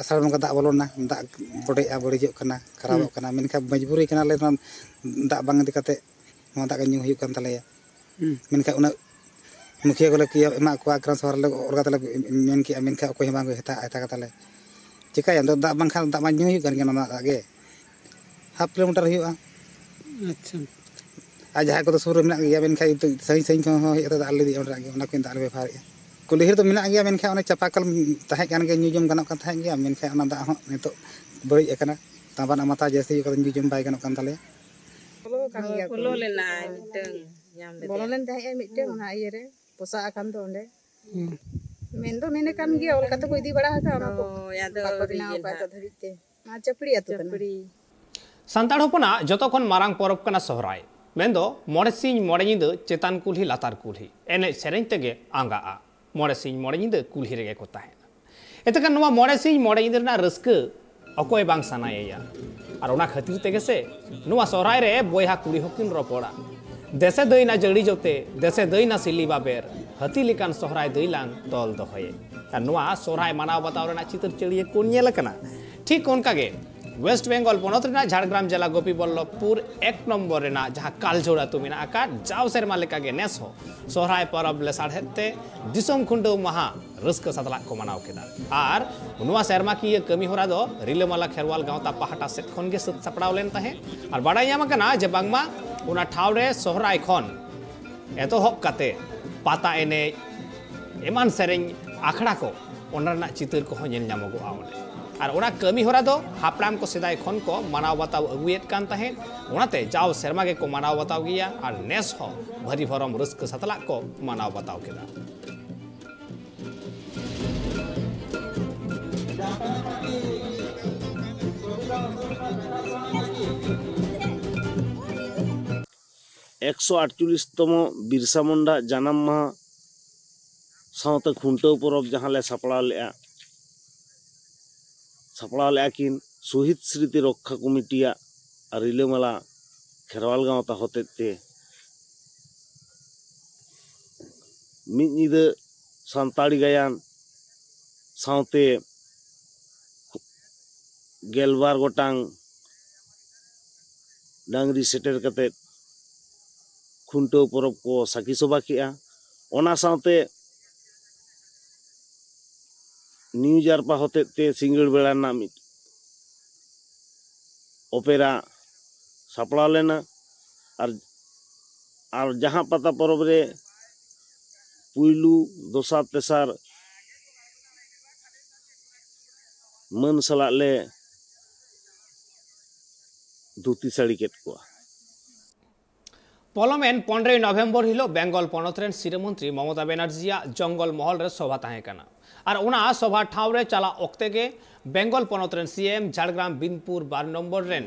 ᱟᱥᱟᱲ ᱵᱚᱸᱜᱟ ᱫᱟᱜ ᱵᱚᱞᱚᱱᱟ, ᱫᱟᱜ ᱵᱚᱰᱮᱜᱼᱟ, ᱵᱟᱹᱲᱤᱡᱚᱜ ᱠᱟᱱᱟ, ᱠᱷᱟᱨᱟᱯᱚᱜ ᱠᱟᱱᱟ, ᱢᱮᱱᱠᱷᱟᱱ ᱢᱚᱡᱽᱵᱩᱨᱤ ᱠᱟᱱᱟᱞᱮ, ᱱᱚᱣᱟ ᱫᱟᱜ ᱵᱟᱝ ᱤᱫᱤ ᱠᱟᱛᱮ ᱱᱚᱣᱟ ᱫᱟᱜ ᱜᱮ ᱧᱩ ᱦᱩᱭᱩᱜ ᱠᱟᱱ ᱛᱟᱞᱮᱭᱟ᱾ ᱦᱩᱸ᱾ ᱢᱮᱱᱠᱷᱟᱱ ᱩᱱᱟᱹᱜ ᱢᱩᱠᱷᱤᱭᱟᱹ ᱠᱚᱞᱮ ᱠᱤᱭᱟᱹ ᱮᱢᱟᱜ ᱠᱚᱣᱟ, ᱜᱨᱟᱢ ᱥᱚᱵᱷᱟ ᱨᱮᱞᱮ ᱚᱞ ᱠᱟᱛᱮ ᱞᱮ ᱢᱮᱱ ᱠᱮᱜᱼᱟ, ᱢᱮᱱᱠᱷᱟᱱ ᱚᱠᱚᱭ ᱦᱚᱸ ᱵᱟᱝ ᱠᱚ ᱦᱟᱛᱟᱣ ᱦᱟᱛᱟᱣ ᱠᱟᱛᱟ ᱞᱮ᱾ ᱪᱤᱠᱟᱹᱭᱟᱢ, ᱫᱟᱜ ᱵᱟᱝᱠᱷᱟᱱ ᱫᱟᱜ ᱢᱟ ᱧᱩ ᱦᱩᱭᱩᱜ ᱠᱟᱱ ᱜᱮᱭᱟ, ᱚᱱᱟ ᱫᱟᱜ ᱜᱮ᱾ ᱦᱟᱯ ᱠᱤᱞᱳᱢᱤᱴᱟᱨ ᱦᱩᱭᱩᱜᱼᱟ᱾ ᱟᱪᱪᱷᱟ᱾ ᱟᱨ ᱡᱟᱦᱟᱸᱭ ᱠᱚᱫᱚ ᱥᱩᱨ ᱨᱮ ᱢᱮᱱᱟᱜ ᱜᱮᱭᱟ, ᱢᱮᱱᱠᱷᱟᱱ ᱥᱟᱺᱜᱤᱧ ᱥᱟᱺᱜᱤᱧ ᱠᱷᱚᱱ ᱦᱚᱸ ᱦᱮᱡ ᱠᱟᱛᱮ ᱫᱟᱜ ᱞᱮ ᱤᱫᱤᱭᱟ, ᱚᱸᱰᱮᱱᱟᱜ ᱜᱮ, ᱚᱱᱟ ᱠᱚᱧ ᱫᱟᱜ ᱞᱮ ᱵᱮᱵᱚᱦᱟᱨᱮᱜᱼᱟ᱾ ᱠᱩᱞᱦᱤ ᱨᱮᱫᱚ ᱢᱮᱱᱟᱜ ᱜᱮᱭᱟ, ᱢᱮᱱᱠᱷᱟᱱ ᱚᱱᱮ ᱪᱟᱯᱟᱠᱚᱞ ᱛᱟᱦᱮᱸ ᱠᱟᱱ ᱜᱮᱭᱟ, ᱧᱩ ᱡᱚᱢ ᱜᱟᱱᱚᱜ ᱠᱟᱱ ᱛᱟᱦᱮᱸᱫ ᱜᱮᱭᱟ, ᱢᱮᱱᱠᱷᱟᱱ ᱚᱱᱟ ᱫᱟᱜ ᱦᱚᱸ ᱱᱤᱛᱚᱜ ᱵᱟᱹᱲᱤᱡ ᱟᱠᱟᱱᱟ᱾ ᱛᱟᱢᱵᱟᱱᱟᱜ ᱢᱟᱛᱟ ᱡᱟᱹᱥᱛᱤ ᱦᱩᱭᱩᱜ ᱠᱟᱱᱟ, ᱧᱩ ᱡᱚᱢ ᱵᱟᱭ ᱜᱟᱱᱚᱜ ᱠᱟᱱ ᱛᱟᱞᱮᱭᱟ᱾ ᱵᱚᱞᱚ ᱟᱠᱟᱱ ᱜᱮᱭᱟ ᱠᱚ᱾ ᱵᱚᱞᱚ ᱞᱮᱱᱟᱭ ᱢᱤᱫᱴᱟᱝ ᱧᱟᱢ ᱞᱮᱫᱮᱭᱟ᱾ ᱵᱚᱞᱚ ᱞᱮᱱ ᱛᱟᱦᱮᱸᱜ ᱟᱭ ᱢᱤᱫᱴᱟᱝ ᱚᱱᱟ ᱤᱭᱟᱹ ᱨᱮ, ᱯᱚᱥᱟᱜ ᱟᱠᱟᱱ ᱫᱚ ᱚᱸᱰᱮ᱾ ᱢᱮᱱ ᱫᱚ ᱢᱮᱱ ᱟᱠᱟᱱ ᱜᱮᱭᱟ, ᱚᱞ ᱠᱟᱛᱮ ᱠᱚ ᱤᱫᱤ ᱵᱟᱲᱟ ᱟᱠᱟᱫ, ᱚᱱᱟ ᱠᱚ ᱦᱳᱭ, ᱟᱫᱚ ᱵᱟᱠᱚ ᱟᱹᱣᱨᱤ ᱵᱮᱱᱟᱣ ᱜᱮ ᱟᱠᱟᱫ ᱱᱟᱦᱟᱜ᱾ ᱱᱤᱛᱚᱜ ᱫᱷᱟᱹᱵᱤᱡ ᱛᱮ᱾ ᱱᱚᱣᱟ ᱪᱟᱹᱯᱲᱤ ᱟᱹᱛᱩ ᱠᱟᱱᱟ᱾ ᱪᱟᱹᱯᱲᱤ᱾ ᱥᱟᱱᱛᱟᱲ ᱦᱚᱯᱚᱱᱟᱜ ᱡᱚᱛᱚ ᱠᱷᱚᱱ ᱢᱟᱨᱟᱝ ᱯᱚᱨᱚᱵᱽ ᱠᱟᱱᱟ ᱥᱚᱦᱨᱟᱭ᱾ ᱢᱮᱱᱫᱚ ᱢᱚᱬᱮ ᱥᱤᱧ ᱢᱚᱬᱮ ᱧᱤᱫᱟᱹ ᱪᱮᱛᱟᱱ ᱠᱩᱞᱦᱤ ᱞᱟᱛᱟᱨ ᱠᱩᱞᱦᱤ ᱮᱱᱮᱡ ᱥᱮᱨᱮᱧ ᱛᱮᱜᱮ ᱟᱸᱜᱟᱜᱼᱟ᱾ ᱢᱚᱬᱮ ᱥᱤᱧ ᱢᱚᱬᱮ ᱧᱤᱫᱟᱹ ᱠᱩᱞᱦᱤ ᱨᱮᱜᱮ ᱠᱚ ᱛᱟᱦᱮᱱᱟ᱾ ᱮᱱᱛᱮᱠᱷᱟᱱ ᱱᱚᱣᱟ ᱢᱚᱬᱮ ᱥᱤᱧ ᱢᱚᱬᱮ ᱧᱤᱫᱟᱹ ᱨᱮᱱᱟᱜ ᱨᱟᱹᱥᱠᱟᱹ ᱚᱠᱚᱭ ᱵᱟᱝ ᱥᱟᱱᱟᱭᱮᱭᱟ? ᱟᱨ ᱚᱱᱟ ᱠᱷᱟᱹᱛᱤᱨ ᱛᱮᱜᱮ ᱥᱮ ᱱᱚᱣᱟ ᱥᱚᱦᱨᱟᱭ ᱨᱮ ᱵᱚᱭᱦᱟ ᱠᱩᱲᱤ ᱦᱚᱸᱠᱤᱱ ᱨᱚᱯᱚᱲᱟ, "ᱫᱮᱥᱮ ᱫᱟᱹᱭᱱᱟ ᱡᱟᱹᱲᱤ ᱡᱚᱛᱮ, ᱫᱮᱥᱮ ᱫᱟᱹᱭᱱᱟ ᱥᱤᱞᱤ ᱵᱟᱵᱮᱨ, ᱦᱟᱹᱛᱤ ᱞᱮᱠᱟᱱ ᱥᱚᱦᱨᱟᱭ ᱫᱟᱹᱭ ᱞᱟᱝ ᱛᱚᱞ ᱫᱚᱦᱚᱭᱮ᱾" ᱟᱨ ᱱᱚᱣᱟ ᱥᱚᱦᱨᱟᱭ ᱢᱟᱱᱟᱣ ᱵᱟᱛᱟᱣ ᱨᱮᱱᱟᱜ ᱪᱤᱛᱟᱹᱨ ᱪᱟᱹᱲᱤᱭᱟᱹ ᱠᱚ ᱧᱮᱞ ᱟᱠᱟᱱᱟ᱾ ᱴᱷᱤᱠ ᱚᱱᱠᱟᱜᱮ ᱳᱭᱮᱥᱴ ᱵᱮᱝᱜᱚᱞ ᱯᱚᱱᱚᱛ ᱨᱮᱱᱟᱜ ᱡᱷᱟᱲᱜᱨᱟᱢ ᱡᱮᱞᱟ ᱜᱳᱯᱤᱵᱚᱞᱞᱚᱵᱷᱯᱩᱨ ᱮᱠ ᱱᱚᱢᱵᱚᱨ ᱨᱮᱱᱟᱜ ᱡᱟᱦᱟᱸ ᱠᱟᱞᱡᱷᱳᱲ ᱟᱹᱛᱩ ᱢᱮᱱᱟᱜ ᱟᱠᱟᱫ, ᱡᱟᱣ ᱥᱮᱨᱢᱟ ᱞᱮᱠᱟᱜᱮ ᱱᱮᱥ ᱦᱚᱸ ᱥᱚᱦᱨᱟᱭ ᱯᱚᱨᱚᱵᱽ ᱞᱮᱥᱟᱲᱦᱮᱫ ᱛᱮ ᱫᱤᱥᱚᱢ ᱠᱷᱩᱱᱴᱟᱹᱣ ᱢᱟᱦᱟ ᱨᱟᱹᱥᱠᱟᱹ ᱥᱟᱛᱞᱟᱜ ᱠᱚ ᱢᱟᱱᱟᱣ ᱠᱮᱫᱟ᱾ ᱟᱨ ᱱᱚᱣᱟ ᱥᱮᱨᱢᱟᱠᱤᱭᱟᱹ ᱠᱟᱹᱢᱤ ᱦᱚᱨᱟ ᱫᱚ ᱨᱤᱞᱟᱹᱢᱟᱞᱟ ᱠᱷᱮᱨᱣᱟᱞ ᱜᱟᱶᱛᱟ ᱯᱟᱦᱴᱟ ᱥᱮᱫ ᱠᱷᱚᱱ ᱜᱮ ᱥᱟᱹᱛ ᱥᱟᱯᱲᱟᱣ ᱞᱮᱱ ᱛᱟᱦᱮᱸᱫ᱾ ᱟᱨ ᱵᱟᱰᱟᱭ ᱧᱟᱢ ᱟᱠᱟᱱᱟ ᱡᱮ ᱵᱟᱝᱢᱟ ᱚᱱᱟ ᱴᱷᱟᱶ ᱨᱮ ᱥᱚᱦᱨᱟᱭ ᱠᱷᱚᱱ ᱮᱛᱚᱦᱚᱵ ᱠᱟᱛᱮ ᱯᱟᱛᱟ ᱮᱱᱮᱡ, ᱮᱢᱟᱱ ᱥᱮᱨᱮᱧ ᱟᱠᱷᱲᱟ ᱠᱚ, ᱚᱱᱟ ᱨᱮᱱᱟᱜ ᱪᱤᱛᱟᱹᱨ ᱠᱚᱦᱚᱸ ᱧᱮᱞ ᱧᱟᱢᱚᱜᱚᱜᱼᱟ ᱚᱸᱰᱮ᱾ ᱟᱨ ᱚᱱᱟ ᱠᱟᱹᱢᱤ ᱦᱚᱨᱟ ᱫᱚ ᱦᱟᱯᱲᱟᱢ ᱠᱚ ᱥᱮᱫᱟᱭ ᱠᱷᱚᱱ ᱠᱚ ᱢᱟᱱᱟᱣ ᱵᱟᱛᱟᱣ ᱟᱹᱜᱩᱭᱮᱫ ᱠᱟᱱ ᱛᱟᱦᱮᱸᱫ, ᱚᱱᱟᱛᱮ ᱡᱟᱣ ᱥᱮᱨᱢᱟ ᱜᱮᱠᱚ ᱢᱟᱱᱟᱣ ᱵᱟᱛᱟᱣ ᱜᱮᱭᱟ᱾ ᱟᱨ ᱱᱮᱥ ᱦᱚᱸ ᱵᱷᱟᱹᱨᱤ ᱵᱷᱚᱨᱚᱢ ᱨᱟᱹᱥᱠᱟᱹ ᱥᱟᱛᱞᱟᱜ ᱠᱚ ᱢᱟᱱᱟᱣ ᱵᱟᱛᱟᱣ ᱠᱮᱫᱟ᱾ ᱮᱠᱥᱚ ᱟᱴᱪᱚᱞᱞᱤᱥ ᱛᱚᱢᱚ ᱵᱤᱨᱥᱟ ᱢᱩᱱᱰᱟ ᱡᱟᱱᱟᱢ ᱢᱟᱦᱟ ᱥᱟᱶᱛᱮ ᱠᱷᱩᱱᱴᱟᱹᱣ ᱯᱚᱨᱚᱵᱽ ᱡᱟᱦᱟᱸ ᱞᱮ ᱥᱟᱯᱲᱟᱣ ᱞᱮᱫᱼᱟ, ᱥᱟᱯᱲᱟᱣ ᱞᱮᱫᱼᱟ ᱠᱤᱱ ᱥᱚᱦᱤᱫ ᱥᱢᱨᱤᱛᱤ ᱨᱚᱠᱠᱷᱟ ᱠᱚᱢᱤᱴᱤᱭᱟᱜ ᱟᱨ ᱨᱤᱞᱟᱹᱢᱟᱞᱟ ᱠᱷᱮᱨᱣᱟᱞ ᱜᱟᱶᱛᱟ ᱦᱚᱛᱮᱡ ᱛᱮ᱾ ᱢᱤᱫ ᱧᱤᱫᱟᱹ ᱥᱟᱱᱛᱟᱲᱤ ᱜᱟᱭᱟᱱ ᱥᱟᱶᱛᱮ ᱜᱮᱞᱵᱟᱨ ᱜᱚᱴᱟᱝ ᱰᱟᱝᱨᱤ ᱥᱮᱴᱮᱨ ᱠᱟᱛᱮᱫ ᱠᱷᱩᱱᱴᱟᱹᱣ ᱯᱚᱨᱚᱵᱽ ᱠᱚ ᱥᱟᱹᱠᱷᱤ ᱥᱚᱵᱷᱟ ᱠᱮᱜᱼᱟ᱾ ᱚᱱᱟ ᱥᱟᱶᱛᱮ ᱱᱤᱭᱩ ᱡᱟᱨᱯᱟ ᱦᱚᱛᱮᱡ ᱛᱮ ᱥᱤᱸᱜᱟᱹᱲ ᱵᱮᱲᱟ ᱨᱮᱱᱟᱜ ᱢᱤᱫ ᱚᱯᱮᱨᱟ ᱥᱟᱯᱲᱟᱣ ᱞᱮᱱᱟ᱾ ᱟᱨ, ᱟᱨ ᱡᱟᱦᱟᱸ ᱯᱟᱛᱟ ᱯᱚᱨᱚᱵᱽ ᱨᱮ ᱯᱩᱭᱞᱩ, ᱫᱚᱥᱟᱨ, ᱛᱮᱥᱟᱨ ᱢᱟᱹᱱ ᱥᱟᱞᱟᱜ ᱞᱮ ᱫᱷᱩᱛᱤ ᱥᱟᱹᱲᱤ ᱠᱮᱫ ᱠᱚᱣᱟ᱾ ᱯᱚᱞᱚᱢᱮᱱ ᱯᱚᱱᱨᱚᱭ ᱱᱚᱵᱷᱮᱢᱵᱚᱨ ᱦᱤᱞᱳᱜ ᱵᱮᱝᱜᱚᱞ ᱯᱚᱱᱚᱛ ᱨᱮᱱ ᱥᱤᱨᱟᱹ ᱢᱚᱱᱛᱨᱤ ᱢᱚᱢᱚᱛᱟ ᱵᱮᱱᱟᱨᱡᱤᱭᱟᱜ ᱡᱚᱝᱜᱚᱞ ᱢᱚᱦᱚᱞ ᱨᱮ ᱥᱚᱵᱷᱟ ᱛᱟᱦᱮᱸ ᱠᱟᱱᱟ᱾ ᱟᱨ ᱚᱱᱟ ᱥᱚᱵᱷᱟ ᱴᱷᱟᱶ ᱨᱮ ᱪᱟᱞᱟᱜ ᱚᱠᱛᱮ ᱜᱮ ᱵᱮᱝᱜᱚᱞ ᱯᱚᱱᱚᱛ ᱨᱮᱱ ᱥᱤ ᱮᱢ ᱡᱷᱟᱲᱜᱨᱟᱢ ᱵᱤᱱᱯᱩᱨ ᱵᱟᱨ ᱱᱚᱢᱵᱚᱨ ᱨᱮᱱ,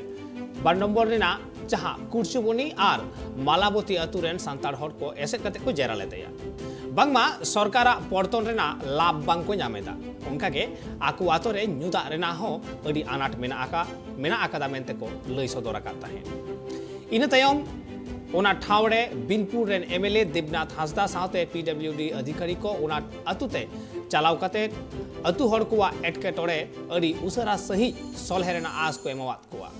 ᱵᱟᱨ ᱱᱚᱢᱵᱚᱨ ᱨᱮᱱᱟᱜ ᱡᱟᱦᱟᱸ ᱠᱩᱲᱪᱩᱵᱩᱱᱤ ᱟᱨ ᱢᱟᱞᱟᱵᱚᱛᱤ ᱟᱹᱛᱩ ᱨᱮᱱ ᱥᱟᱱᱛᱟᱲ ᱦᱚᱲ ᱠᱚ ᱮᱥᱮᱫ ᱠᱟᱛᱮ ᱠᱚ ᱡᱮᱨᱟ ᱞᱮᱫᱮᱭᱟ᱾ ᱵᱟᱝᱢᱟ ᱥᱚᱨᱠᱟᱨᱟᱜ ᱯᱚᱨᱛᱚᱱ ᱨᱮᱱᱟᱜ ᱞᱟᱵᱷ ᱵᱟᱝ ᱠᱚ ᱧᱟᱢ ᱮᱫᱟ᱾ ᱚᱱᱠᱟᱜᱮ ᱟᱠᱚ ᱟᱛᱳ ᱨᱮ ᱧᱩ ᱫᱟᱜ ᱨᱮᱱᱟᱜ ᱦᱚᱸ ᱟᱹᱰᱤ ᱟᱱᱟᱴ ᱢᱮᱱᱟᱜ ᱟᱠᱟ-, ᱢᱮᱱᱟᱜ ᱟᱠᱟᱫᱟ ᱢᱮᱱᱛᱮ ᱠᱚ ᱞᱟᱹᱭ ᱥᱚᱫᱚᱨ ᱟᱠᱟᱫ ᱛᱟᱦᱮᱸᱫ᱾ ᱤᱱᱟᱹ ᱛᱟᱭᱚᱢ ᱚᱱᱟ ᱴᱷᱟᱶ ᱨᱮ ᱵᱤᱱᱯᱩᱨ ᱨᱮᱱ ᱮᱢ ᱮᱞ ᱮ ᱫᱮᱵᱽᱱᱟᱛᱷ ᱦᱟᱸᱥᱫᱟ ᱥᱟᱶᱛᱮ ᱯᱤ ᱰᱟᱵᱽᱞᱤᱭᱩ ᱰᱤ ᱚᱫᱷᱤᱠᱟᱨᱤ ᱠᱚ ᱚᱱᱟ ᱟᱹᱛᱩ ᱛᱮ ᱪᱟᱞᱟᱣ ᱠᱟᱛᱮ ᱟᱹᱛᱩ ᱦᱚᱲ ᱠᱚᱣᱟᱜ ᱮᱴᱠᱮᱴᱚᱬᱮ ᱟᱹᱰᱤ ᱩᱥᱟᱹᱨᱟ ᱥᱟᱺᱦᱤᱡ ᱥᱚᱞᱦᱮ ᱨᱮᱱᱟᱜ ᱟᱸᱥ ᱠᱚ ᱮᱢᱟᱣᱟᱫ ᱠᱚᱣᱟ᱾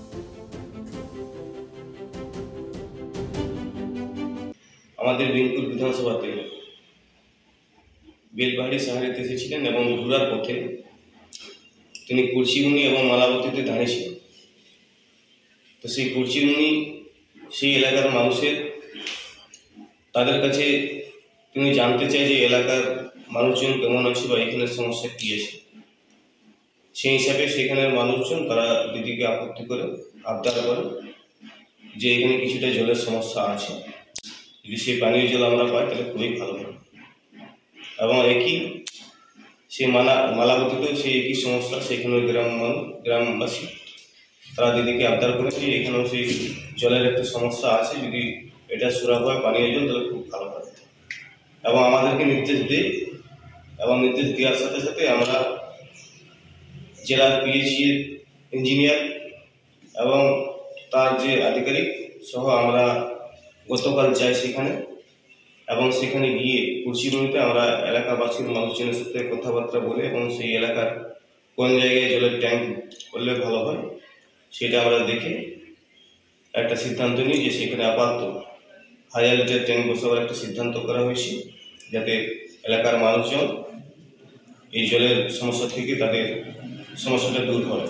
আমাদের বিনপুর বিধানসভাতে বেলপাহাড়ি সাহারিতে এসেছিলেন এবং ঘুরার পথে তিনি কুলসিমুনি এবং মালাবতীতে দাঁড়িয়েছিলেন। তো সেই কুলসিমুনি সেই এলাকার মানুষের তাদের কাছে তিনি জানতে চাই যে এলাকার মানুষজন কেমন আছে বা এখানে সমস্যা কী আছে। সেই হিসাবে সেখানের মানুষজন তারা দিদিকে আপত্তি করে, আবদার করে যে এখানে কিছুটা জলের সমস্যা আছে, যদি সেই পানীয় জল আমরা পাই তাহলে খুবই ভালো হয়। এবং একই সেই মালা মালাবতীতেও সেই একই সমস্যা, সেখানেও গ্রাম মানুষ, গ্রামবাসী তারা দিদিকে আবদার করে যে এখানেও সেই জলের একটা সমস্যা আছে, যদি এটা সুরাহ হয় পানীয় জল তাহলে খুব ভালো হয়। এবং আমাদেরকে নির্দেশ দেয়, এবং নির্দেশ দেওয়ার সাথে সাথে আমরা জেলার পিএইচই ইঞ্জিনিয়ার এবং তার যে আধিকারিক সহ আমরা গতকাল যাই সেখানে, এবং সেখানে গিয়ে কৃষিভূমিতে আমরা এলাকাবাসীর মানুষজনের সাথে কথাবার্তা বলে এবং সেই এলাকার কোন জায়গায় জলের ট্যাঙ্ক করলে ভালো হয় সেটা আমরা দেখে একটা সিদ্ধান্ত নিই যে সেখানে আপাতত হাজার লিটার ট্যাঙ্ক বসাবার একটা সিদ্ধান্ত করা হয়েছে, যাতে এলাকার মানুষজন এই জলের সমস্যা থেকে তাদের সমস্যাটা দূর হয়।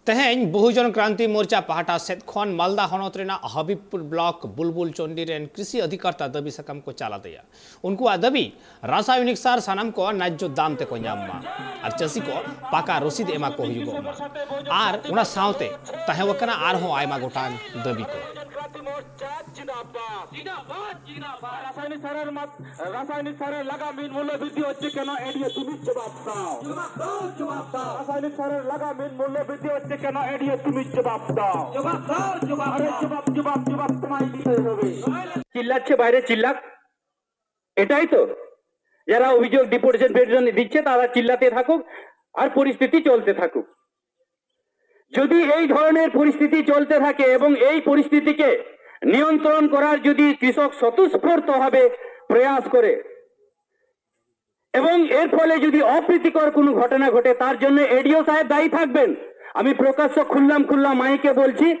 ᱛᱮᱦᱮᱧ ᱵᱚᱦᱩᱡᱚᱱ ᱠᱨᱟᱱᱛᱤ ᱢᱳᱨᱪᱟ ᱯᱟᱦᱴᱟ ᱥᱮᱫ ᱠᱷᱚᱱ ᱢᱟᱞᱫᱟ ᱦᱚᱱᱚᱛ ᱨᱮᱱᱟᱜ ᱦᱟᱵᱤᱵᱽᱯᱩᱨ ᱵᱞᱚᱠ ᱵᱩᱞᱵᱩᱞ ᱪᱚᱱᱰᱤ ᱨᱮᱱ ᱠᱨᱤᱥᱤ ᱚᱫᱷᱤᱠᱟᱨᱛᱟ ᱫᱟᱹᱵᱤ ᱥᱟᱠᱟᱢ ᱠᱚ ᱪᱟᱞ ᱟᱫᱮᱭᱟ᱾ ᱩᱱᱠᱩᱣᱟᱜ ᱫᱟᱹᱵᱤ, ᱨᱟᱥᱟᱭᱚᱱᱤᱠ ᱥᱟᱨ ᱥᱟᱱᱟᱢ ᱠᱚ ᱱᱟᱡᱽᱡᱚ ᱫᱟᱢ ᱛᱮᱠᱚ ᱧᱟᱢ ᱢᱟ ᱟᱨ ᱪᱟᱹᱥᱤ ᱠᱚ ᱯᱟᱠᱟ ᱨᱚᱥᱤᱫ ᱮᱢᱟ ᱠᱚ ᱦᱩᱭᱩᱜᱚᱜ ᱢᱟ᱾ ᱟᱨ ᱚᱱᱟ ᱥᱟᱶᱛᱮ ᱛᱟᱦᱮᱸ ᱟᱠᱟᱱᱟ ᱟᱨᱦᱚᱸ ᱟᱭᱢᱟ ᱜᱚᱴᱟᱝ ᱫᱟᱹᱵᱤ ᱠᱚ᱾ রাসায়নিক সারের মাত- রাসায়নিক সারের লাগামহীন মূল্য বৃদ্ধি হচ্ছে কেন? এডিএ তুমি জবাব দাও। রাসায়নিক সারের লাগামহীন মূল্য বৃদ্ধি হচ্ছে কেন? এডিএ তুমি জবাব দাও। আরে জবাব, জবাব, জবাব তোমায় দিতে হবে। চিল্লাচ্ছে বাইরে, চিল্লাক। এটাই তো, যারা অভিযোগ ডিপোজিশন পেটিশন দিচ্ছে তারা চিল্লাতে থাকুক আর পরিস্থিতি চলতে থাকুক। যদি এই ধরনের পরিস্থিতি চলতে থাকে এবং এই পরিস্থিতিকে নিয়ন্ত্রণ করার যদি কৃষক স্বতঃস্ফূর্তভাবে প্রয়াস করে এবং এর ফলে যদি অপ্রীতিকর কোনো ঘটনা ঘটে, তার জন্য এডিও সাহেব দায়ী থাকবেন। আমি প্রকাশ্য খুল্লাম খুল্লা মাইকে বলছি,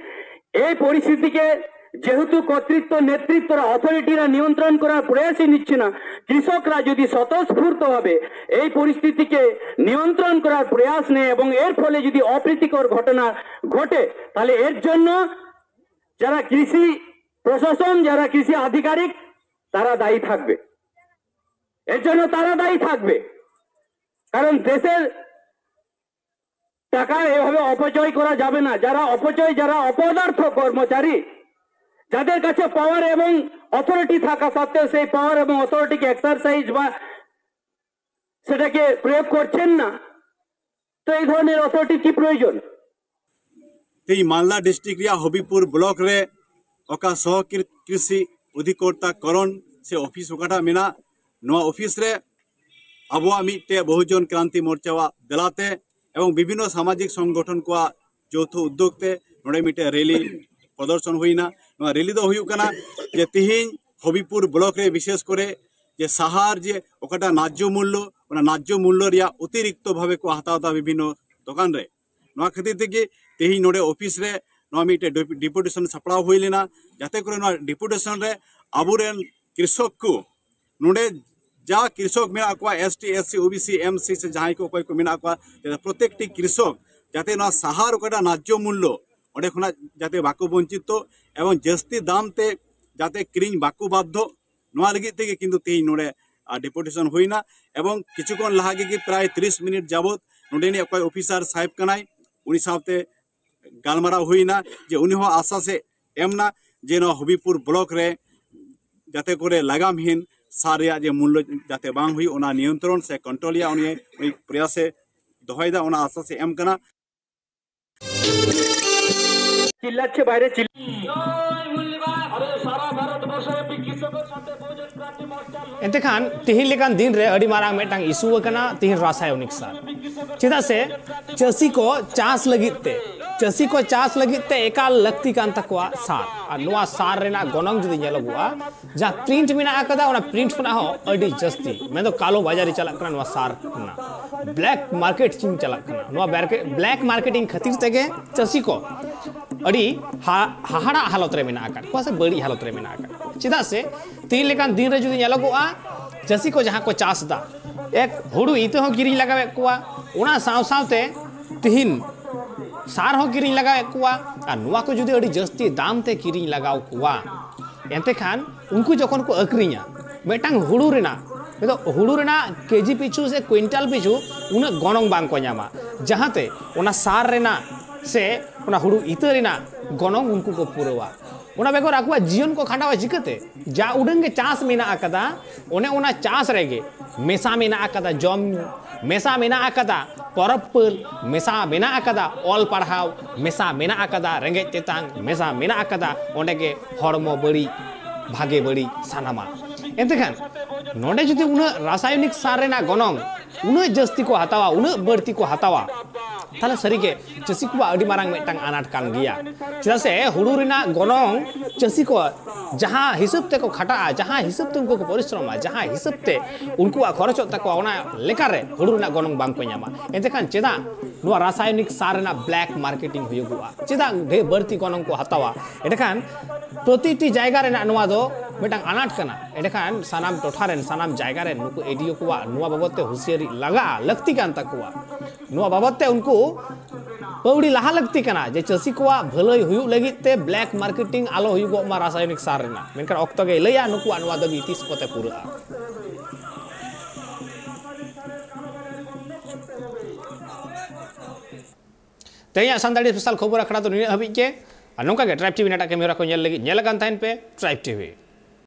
এই পরিস্থিতিকে যেহেতু কর্তৃত্ব, নেতৃত্বরা, অথরিটিরা নিয়ন্ত্রণ করার প্রয়াসই নিচ্ছে না, কৃষকরা যদি স্বতঃস্ফূর্তভাবে এই পরিস্থিতিকে নিয়ন্ত্রণ করার প্রয়াস নেয় এবং এর ফলে যদি অপ্রীতিকর ঘটনা ঘটে, তাহলে এর জন্য যারা কৃষি প্রশাসন, যারা কৃষি আধিকারিক, তারা দায়ী থাকবে। এর জন্য তারা দায়ী থাকবে, কারণ দেশের টাকা এভাবে অপচয় করা যাবে না। যারা অপচয়, যারা অপদার্থ কর্মচারী, যাদের কাছে পাওয়ার এবং অথরিটি থাকা সত্ত্বেও সেই পাওয়ার এবং অথরিটিকে এক্সারসাইজ বা সেটাকে প্রয়োগ করছেন না, তো এই ধরনের অথরিটির কি প্রয়োজন? ᱛᱮᱦᱮᱧ ᱢᱟᱞᱫᱟ ᱰᱤᱥᱴᱨᱤᱠᱴ ᱨᱮᱭᱟᱜ ᱦᱚᱵᱤᱯᱩᱨ ᱵᱞᱚᱠ ᱨᱮ ᱚᱠᱟ ᱥᱚᱦᱚ ᱠᱨᱤ- ᱠᱨᱤᱥᱤ ᱚᱫᱷᱤᱠᱚᱨᱛᱟ ᱠᱚᱨᱚᱱ ᱥᱮ ᱚᱯᱷᱤᱥ ᱚᱠᱟᱴᱟᱜ ᱢᱮᱱᱟᱜ, ᱱᱚᱣᱟ ᱚᱯᱷᱤᱥ ᱨᱮ ᱟᱵᱚᱣᱟᱜ ᱢᱤᱫᱴᱮᱡ ᱵᱚᱦᱩᱡᱚᱱ ᱠᱨᱟᱱᱛᱤ ᱢᱳᱨᱪᱟᱣᱟᱜ ᱫᱮᱞᱟᱛᱮ ᱮᱵᱚᱝ ᱵᱤᱵᱷᱤᱱᱱᱚ ᱥᱟᱢᱟᱡᱤᱠ ᱥᱚᱝᱜᱚᱴᱷᱚᱱ ᱠᱚᱣᱟᱜ ᱡᱳᱛᱷᱚ ᱩᱫᱽᱫᱳᱜᱽ ᱛᱮ ᱱᱚᱰᱮ ᱢᱤᱫᱴᱮᱡ ᱨᱮᱞᱤ ᱯᱨᱚᱫᱚᱨᱥᱚᱱ ᱦᱩᱭᱱᱟ᱾ ᱱᱚᱣᱟ ᱨᱮᱞᱤ ᱫᱚ ᱦᱩᱭᱩᱜ ᱠᱟᱱᱟ ᱡᱮ ᱛᱤᱦᱤᱧ ᱦᱚᱵᱤᱯᱩᱨ ᱵᱞᱚᱠ ᱨᱮ ᱵᱤᱥᱮᱥ ᱠᱚᱨᱮ ᱡᱮ ᱥᱟᱦᱟᱨ ᱡᱮ ᱚᱠᱟᱴᱟᱜ ᱱᱟᱡᱽᱡᱚ ᱢᱩᱞᱞᱚ, ᱚᱱᱟ ᱱᱟᱡᱽᱡᱚ ᱢᱩᱞᱞᱚ ᱨᱮᱭᱟᱜ ᱚᱛᱤᱨᱤᱠᱛᱚ ᱵᱷᱟᱵᱮ ᱠᱚ ᱦᱟᱛᱟᱣ ᱮᱫᱟ ᱵᱤᱵᱷᱤᱱᱱᱚ ᱫᱚᱠᱟᱱ ᱨᱮ᱾ ᱱᱚᱣᱟ ᱠᱷᱟᱹᱛᱤᱨ ᱛᱮᱜᱮ ᱛᱮᱦᱮᱧ ᱱᱚᱰᱮ ᱚᱯᱷᱤᱥ ᱨᱮ ᱱᱚᱣᱟ ᱢᱤᱫᱴᱮᱡ ᱰᱤᱯ- ᱰᱮᱯᱩᱴᱮᱥᱚᱱ ᱥᱟᱯᱲᱟᱣ ᱦᱩᱭ ᱞᱮᱱᱟ, ᱡᱟᱛᱮ ᱠᱚᱨᱮ ᱱᱚᱣᱟ ᱰᱮᱯᱩᱴᱮᱥᱚᱱ ᱨᱮ ᱟᱵᱚᱨᱮᱱ ᱠᱨᱤᱥᱚᱠ ᱠᱚ ᱱᱚᱰᱮ ᱡᱟ ᱠᱨᱤᱥᱚᱠ ᱢᱮᱱᱟᱜ ᱠᱚᱣᱟ, S T, S C, O B C, M C ᱥᱮ ᱡᱟᱦᱟᱸᱭ ᱠᱚ ᱚᱠᱚᱭ ᱠᱚ ᱢᱮᱱᱟᱜ ᱠᱚᱣᱟ, ᱡᱟᱛᱮ ᱯᱨᱚᱛᱮᱠᱴᱤ ᱠᱨᱤᱥᱚᱠ ᱡᱟᱛᱮ ᱱᱚᱣᱟ ᱥᱟᱦᱟᱨ ᱚᱠᱟᱴᱟᱜ ᱱᱟᱡᱽᱡᱚ ᱢᱩᱞᱞᱚ ᱚᱸᱰᱮ ᱠᱷᱚᱱᱟᱜ ᱡᱟᱛᱮ ᱵᱟᱠᱚ ᱵᱚᱧᱪᱤᱛᱚ ᱮᱵᱚᱝ ᱡᱟᱹᱥᱛᱤ ᱫᱟᱢ ᱛᱮ ᱡᱟᱛᱮ ᱠᱤᱨᱤᱧ ᱵᱟᱠᱚ ᱵᱟᱫᱽᱫᱷᱚ, ᱱᱚᱣᱟ ᱞᱟᱹᱜᱤᱫ ᱛᱮᱜᱮ ᱠᱤᱱᱛᱩ ᱛᱮᱦᱮᱧ ᱱᱚᱰᱮ ᱰᱮᱯᱩᱴᱮᱥᱚᱱ ᱦᱩᱭᱱᱟ᱾ ᱮᱵᱚᱝ ᱠᱤᱪᱷᱩ ᱠᱷᱚᱱ ᱞᱟᱦᱟ ᱜᱮ ᱯᱨᱟᱭ ᱛᱤᱨᱤᱥ ᱢᱤᱱᱤᱴ ᱡᱟᱵᱚᱛ ᱱᱚᱰᱮᱱᱤᱡ ᱚᱠᱚᱭ ᱚᱯᱷᱤᱥᱟᱨ ᱥᱟᱦᱮᱵ ᱠᱟᱱᱟᱭ, ᱩᱱᱤ ᱥᱟᱶᱛᱮ ᱜᱟᱞᱢᱟᱨᱟᱣ ᱦᱩᱭᱱᱟ ᱡᱮ ᱩᱱᱤ ᱦᱚᱸ ᱟᱥᱟᱥ ᱮ ᱮᱢ ᱮᱱᱟ ᱡᱮ ᱱᱚᱣᱟ ᱦᱚᱵᱤᱯᱩᱨ ᱵᱞᱚᱠ ᱨᱮ ᱡᱟᱛᱮ ᱠᱚᱨᱮ ᱞᱟᱜᱟᱢᱦᱤᱱ ᱥᱟᱨ ᱨᱮᱭᱟᱜ ᱡᱮ ᱢᱩᱞᱞᱚ ᱡᱟᱛᱮ ᱵᱟᱝ ᱦᱩᱭᱩᱜ, ᱚᱱᱟ ᱱᱤᱭᱚᱱᱛᱨᱚᱱ ᱥᱮ ᱠᱚᱱᱴᱨᱳᱞ ᱨᱮᱭᱟᱜ ᱩᱱᱤ ᱩᱱᱤ ᱯᱨᱚᱭᱟᱥ ᱮ ᱫᱚᱦᱚᱭᱮᱫᱟ, ᱚᱱᱟ ᱟᱥᱟᱥ ᱮ ᱮᱢ ᱠᱟᱱᱟ᱾ চিল্লাচ্ছে বাইরে, চিল্লা ᱮᱱᱛᱮ ᱠᱷᱟᱱ ᱛᱮᱦᱮᱧ ᱞᱮᱠᱟᱱ ᱫᱤᱱ ᱨᱮ ᱟᱹᱰᱤ ᱢᱟᱨᱟᱝ ᱢᱤᱫᱴᱟᱝ ᱤᱥᱩ ᱟᱠᱟᱱᱟ ᱛᱮᱦᱮᱧ ᱨᱟᱥᱟᱭᱚᱱᱤᱠ ᱥᱟᱨ᱾ ᱪᱮᱫᱟᱜ ᱥᱮ ᱪᱟᱹᱥᱤ ᱠᱚ ᱪᱟᱥ ᱞᱟᱹᱜᱤᱫ ᱛᱮ ᱪᱟᱹᱥᱤ ᱠᱚ ᱪᱟᱥ ᱞᱟᱹᱜᱤᱫ ᱛᱮ ᱮᱠᱟᱞ ᱞᱟᱹᱠᱛᱤ ᱠᱟᱱ ᱛᱟᱠᱚᱣᱟ ᱥᱟᱨ᱾ ᱟᱨ ᱱᱚᱣᱟ ᱥᱟᱨ ᱨᱮᱱᱟᱜ ᱜᱚᱱᱚᱝ ᱡᱩᱫᱤ ᱧᱮᱞᱚᱜᱚᱜᱼᱟ, ᱡᱟᱦᱟᱸ ᱯᱨᱤᱱᱴ ᱢᱮᱱᱟᱜ ᱟᱠᱟᱫᱟ, ᱚᱱᱟ ᱯᱨᱤᱱᱴ ᱠᱷᱚᱱᱟᱜ ᱦᱚᱸ ᱟᱹᱰᱤ ᱡᱟᱹᱥᱛᱤ, ᱢᱮᱱᱫᱚ ᱠᱟᱞᱳ ᱵᱟᱡᱟᱨᱤ ᱪᱟᱞᱟᱜ ᱠᱟᱱᱟ ᱱᱚᱣᱟ ᱥᱟᱨ ᱨᱮᱱᱟᱜ᱾ ᱵᱞᱮᱠ ᱢᱟᱨᱠᱮᱴᱤᱝ ᱪᱟᱞᱟᱜ ᱠᱟᱱᱟ᱾ ᱱᱚᱣᱟ ᱵᱞᱮᱠ ᱢᱟᱨᱠᱮᱴᱤᱝ ᱠᱷᱟᱹᱛᱤᱨ ᱛᱮᱜᱮ ᱪᱟᱹᱥᱤ ᱠᱚ ᱟᱹᱰᱤ ᱦᱟ- ᱦᱟᱦᱟᱲᱟᱜ ᱦᱟᱞᱚᱛ ᱨᱮ ᱢᱮᱱᱟᱜ ᱟᱠᱟᱫ ᱠᱚᱣᱟ ᱥᱮ ᱵᱟᱹᱲᱤᱡ ᱦᱟᱞᱚᱛ ᱨᱮ ᱢᱮᱱᱟᱜ ᱟᱠᱟᱫ ᱠᱚᱣᱟ᱾ ᱪᱮᱫᱟᱜ ᱥᱮ ᱛᱮᱦᱮᱧ ᱞᱮᱠᱟᱱ ᱫᱤᱱ ᱨᱮ ᱡᱩᱫᱤ ᱧᱮᱞᱚᱜᱚᱜᱼᱟ, ᱪᱟᱹᱥᱤ ᱠᱚ ᱡᱟᱦᱟᱸ ᱠᱚ ᱪᱟᱥ ᱮᱫᱟ, ᱮᱠ ᱦᱩᱲᱩ ᱤᱛᱟᱹ ᱦᱚᱸ ᱠᱤᱨᱤᱧ ᱞᱟᱜᱟᱣᱮᱫ ᱠᱚᱣᱟ, ᱚᱱᱟ ᱥᱟᱶ ᱥᱟᱶᱛᱮ ᱛᱮᱦᱮᱧ ᱥᱟᱨ ᱦᱚᱸ ᱠᱤᱨᱤᱧ ᱞᱟᱜᱟᱣᱮᱫ ᱠᱚᱣᱟ, ᱟᱨ ᱱᱚᱣᱟ ᱠᱚ ᱡᱩᱫᱤ ᱟᱹᱰᱤ ᱡᱟᱹᱥᱛᱤ ᱫᱟᱢ ᱛᱮ ᱠᱤᱨᱤᱧ ᱞᱟᱜᱟᱣ ᱠᱚᱣᱟ, ᱮᱱᱛᱮ ᱠᱷᱟᱱ ᱩᱱᱠᱩ ᱡᱚᱠᱷᱚᱱ ᱠᱚ ᱟᱹᱠᱷᱨᱤᱧᱟ, ᱢᱤᱫᱴᱟᱝ ᱦᱩᱲᱩ ᱨᱮᱱᱟᱜ, ᱢᱤᱫ ᱦᱩᱲᱩ ᱨᱮᱱᱟᱜ ᱠᱮᱡᱤ ᱯᱤᱪᱷᱩ ᱥᱮ ᱠᱩᱭᱤᱱᱴᱟᱞ ᱯᱤᱪᱷᱩ ᱩᱱᱟᱹᱜ ᱜᱚᱱᱚᱝ ᱵᱟᱝ ᱠᱚ ᱧᱟᱢᱟ, ᱡᱟᱦᱟᱸᱛᱮ ᱚᱱᱟ ᱥᱟᱨ ᱨᱮᱱᱟᱜ ᱥᱮ ᱚᱱᱟ ᱦᱩᱲᱩ ᱤᱛᱟᱹ ᱨᱮᱱᱟᱜ ᱜᱚᱱᱚᱝ ᱩᱱᱠᱩ ᱠᱚ ᱯᱩᱨᱟᱹᱣᱟ᱾ ᱚᱱᱟ ᱵᱮᱜᱚᱨ ᱟᱠᱚᱣᱟᱜ ᱡᱤᱭᱚᱱ ᱠᱚ ᱠᱷᱟᱸᱰᱟᱣᱟ ᱪᱤᱠᱟᱹᱛᱮ? ᱡᱟ ᱩᱰᱟᱹᱝ ᱜᱮ ᱪᱟᱥ ᱢᱮᱱᱟᱜ ᱟᱠᱟᱫᱟ, ᱚᱱᱮ ᱚᱱᱟ ᱪᱟᱥ ᱨᱮᱜᱮ ᱢᱮᱥᱟ ᱢᱮᱱᱟᱜ ᱟᱠᱟᱫᱟ ᱡᱚᱢ ᱧᱩ, ᱢᱮᱥᱟ ᱢᱮᱱᱟᱜ ᱟᱠᱟᱫᱟ ᱯᱚᱨᱚᱵᱽ ᱯᱟᱹᱞ, ᱢᱮᱥᱟ ᱢᱮᱱᱟᱜ ᱟᱠᱟᱫᱟ ᱚᱞ ᱯᱟᱲᱦᱟᱣ, ᱢᱮᱥᱟ ᱢᱮᱱᱟᱜ ᱟᱠᱟᱫᱟ ᱨᱮᱸᱜᱮᱡ ᱛᱮᱛᱟᱝ, ᱢᱮᱥᱟ ᱢᱮᱱᱟᱜ ᱟᱠᱟᱫᱟ ᱚᱸᱰᱮ ᱜᱮ ᱦᱚᱲᱢᱚ ᱵᱟᱹᱲᱤᱡ, ᱵᱷᱟᱜᱮ ᱵᱟᱹᱲᱤᱡ ᱥᱟᱱᱟᱢᱟᱜ᱾ ᱮᱱᱛᱮ ᱠᱷᱟᱱ ᱱᱚᱰᱮ ᱡᱩᱫᱤ ᱩᱱᱟᱹᱜ ᱨᱟᱥᱟᱭᱚᱱᱤᱠ ᱥᱟᱨ ᱨᱮᱱᱟᱜ ᱜᱚᱱᱚᱝ ᱩᱱᱟᱹᱜ ᱡᱟᱹᱥᱛᱤ ᱠᱚ ᱦᱟᱛᱟᱣᱟ, ᱩᱱᱟᱹᱜ ᱵᱟᱹᱲᱛᱤ ᱠᱚ ᱦᱟᱛᱟᱣᱟ, ᱛᱟᱦᱞᱮ ᱥᱟᱹᱨᱤᱜᱮ ᱪᱟᱹᱥᱤ ᱠᱚᱣᱟᱜ ᱟᱹᱰᱤ ᱢᱟᱨᱟᱝ ᱢᱤᱫᱴᱟᱝ ᱟᱱᱟᱴ ᱠᱟᱱ ᱜᱮᱭᱟ᱾ ᱪᱮᱫᱟᱜ ᱥᱮ ᱦᱩᱲᱩ ᱨᱮᱱᱟᱜ ᱜᱚᱱᱚᱝ ᱪᱟᱹᱥᱤ ᱠᱚ ᱡᱟᱦᱟᱸ ᱦᱤᱥᱟᱹᱵ ᱛᱮᱠᱚ ᱠᱷᱟᱴᱟᱜᱼᱟ, ᱡᱟᱦᱟᱸ ᱦᱤᱥᱟᱹᱵ ᱛᱮ ᱩᱱᱠᱩ ᱠᱚ ᱯᱚᱨᱤᱥᱨᱚᱢᱟ, ᱡᱟᱦᱟᱸ ᱦᱤᱥᱟᱹᱵ ᱛᱮ ᱩᱱᱠᱩᱣᱟᱜ ᱠᱷᱚᱨᱚᱪᱚᱜ ᱛᱟᱠᱚᱣᱟ, ᱚᱱᱟ ᱞᱮᱠᱟᱨᱮ ᱦᱩᱲᱩ ᱨᱮᱱᱟᱜ ᱜᱚᱱᱚᱝ ᱵᱟᱝ ᱠᱚ ᱧᱟᱢᱟ᱾ ᱮᱱᱛᱮ ᱠᱷᱟᱱ ᱪᱮᱫᱟᱜ ᱱᱚᱣᱟ ᱨᱟᱥᱟᱭᱚᱱᱤᱠ ᱥᱟᱨ ᱨᱮᱱᱟᱜ black marketing ᱦᱩᱭᱩᱜᱚᱜᱼᱟ? ᱪᱮᱫᱟᱜ ᱰᱷᱮᱨ ᱵᱟᱹᱲᱛᱤ ᱜᱚᱱᱚᱝ ᱠᱚ ᱦᱟᱛᱟᱣᱟ? ᱮᱸᱰᱮᱠᱷᱟᱱ ᱯᱨᱚᱛᱤᱴᱤ ᱡᱟᱭᱜᱟ ᱨᱮᱱᱟᱜ ᱱᱚᱣᱟ ᱫᱚ ᱢᱤᱫᱴᱟᱝ ᱟᱱᱟᱴ ᱠᱟᱱᱟ᱾ ᱮᱸᱰᱮᱠᱷᱟᱱ ᱥᱟᱱᱟᱢ ᱴᱚᱴᱷᱟ ᱨᱮᱱ, ᱥᱟᱱᱟᱢ ᱡᱟᱭᱜᱟ ᱨᱮᱱ ᱱᱩᱠᱩ ᱮᱰᱤᱭᱳ ᱠᱚᱣᱟᱜ ᱱᱚᱣᱟ ᱵᱟᱵᱚᱫ ᱛᱮ ᱦᱩᱸᱥᱤᱭᱟᱹᱨᱤ ᱞᱟᱜᱟᱜᱼᱟ, ᱞᱟᱹᱠᱛᱤ ᱠᱟᱱ ᱛᱟᱠᱚᱣᱟ᱾ ᱱᱚᱣᱟ ᱵᱟᱵᱚᱫ ᱛᱮ ᱩᱱᱠᱩ ᱯᱟᱹᱣᱲᱤ ᱞᱟᱦᱟ ᱞᱟᱹᱠᱛᱤ ᱠᱟᱱᱟ ᱡᱮ ᱪᱟᱹᱥᱤ ᱠᱚᱣᱟᱜ ᱵᱷᱟᱹᱞᱟᱹᱭ ᱦᱩᱭᱩᱜ ᱞᱟᱹᱜᱤᱫ ᱛᱮ black marketing ᱟᱞᱚ ᱦᱩᱭᱩᱜᱚᱜ ᱢᱟ ᱨᱟᱥᱟᱭᱚᱱᱤᱠ ᱥᱟᱨ ᱨᱮᱱᱟᱜ᱾ ᱢᱮᱱᱠᱷᱟᱱ ᱚᱠᱛᱚ ᱜᱮᱭ ᱞᱟᱹᱭᱟ ᱱᱩᱠᱩᱣᱟᱜ ᱱᱚᱣᱟ ᱫᱟᱹᱵᱤ ᱛᱤᱥ ᱠᱚᱛᱮ ᱯᱩᱨᱟᱹᱜᱼᱟ᱾ ᱛᱮᱦᱮᱧᱟᱜ ᱥᱟᱱᱛᱟᱲᱤ ᱥᱯᱮᱥᱟᱞ ᱠᱷᱚᱵᱚᱨ ᱟᱠᱷᱲᱟ ᱫᱚ ᱱᱤᱱᱟᱹᱜ ᱦᱟᱹᱵᱤᱡ ᱜᱮ᱾ ᱟᱨ ᱱᱚᱝᱠᱟ ᱜᱮ ᱴᱨᱟᱭᱤᱵᱽ ᱴᱤᱵᱷᱤ ᱮᱴᱟᱜ ᱠᱟᱹᱢᱤ ᱦᱚᱨᱟ ᱠᱚ ᱧᱮᱞ ᱞᱟᱹᱜᱤᱫ ᱧᱮᱞ ᱟᱠᱟᱱ ᱛᱟᱦᱮᱱ ᱯᱮ ᱴᱨᱟᱭᱤᱵᱽ ᱴᱤᱵᱷᱤ᱾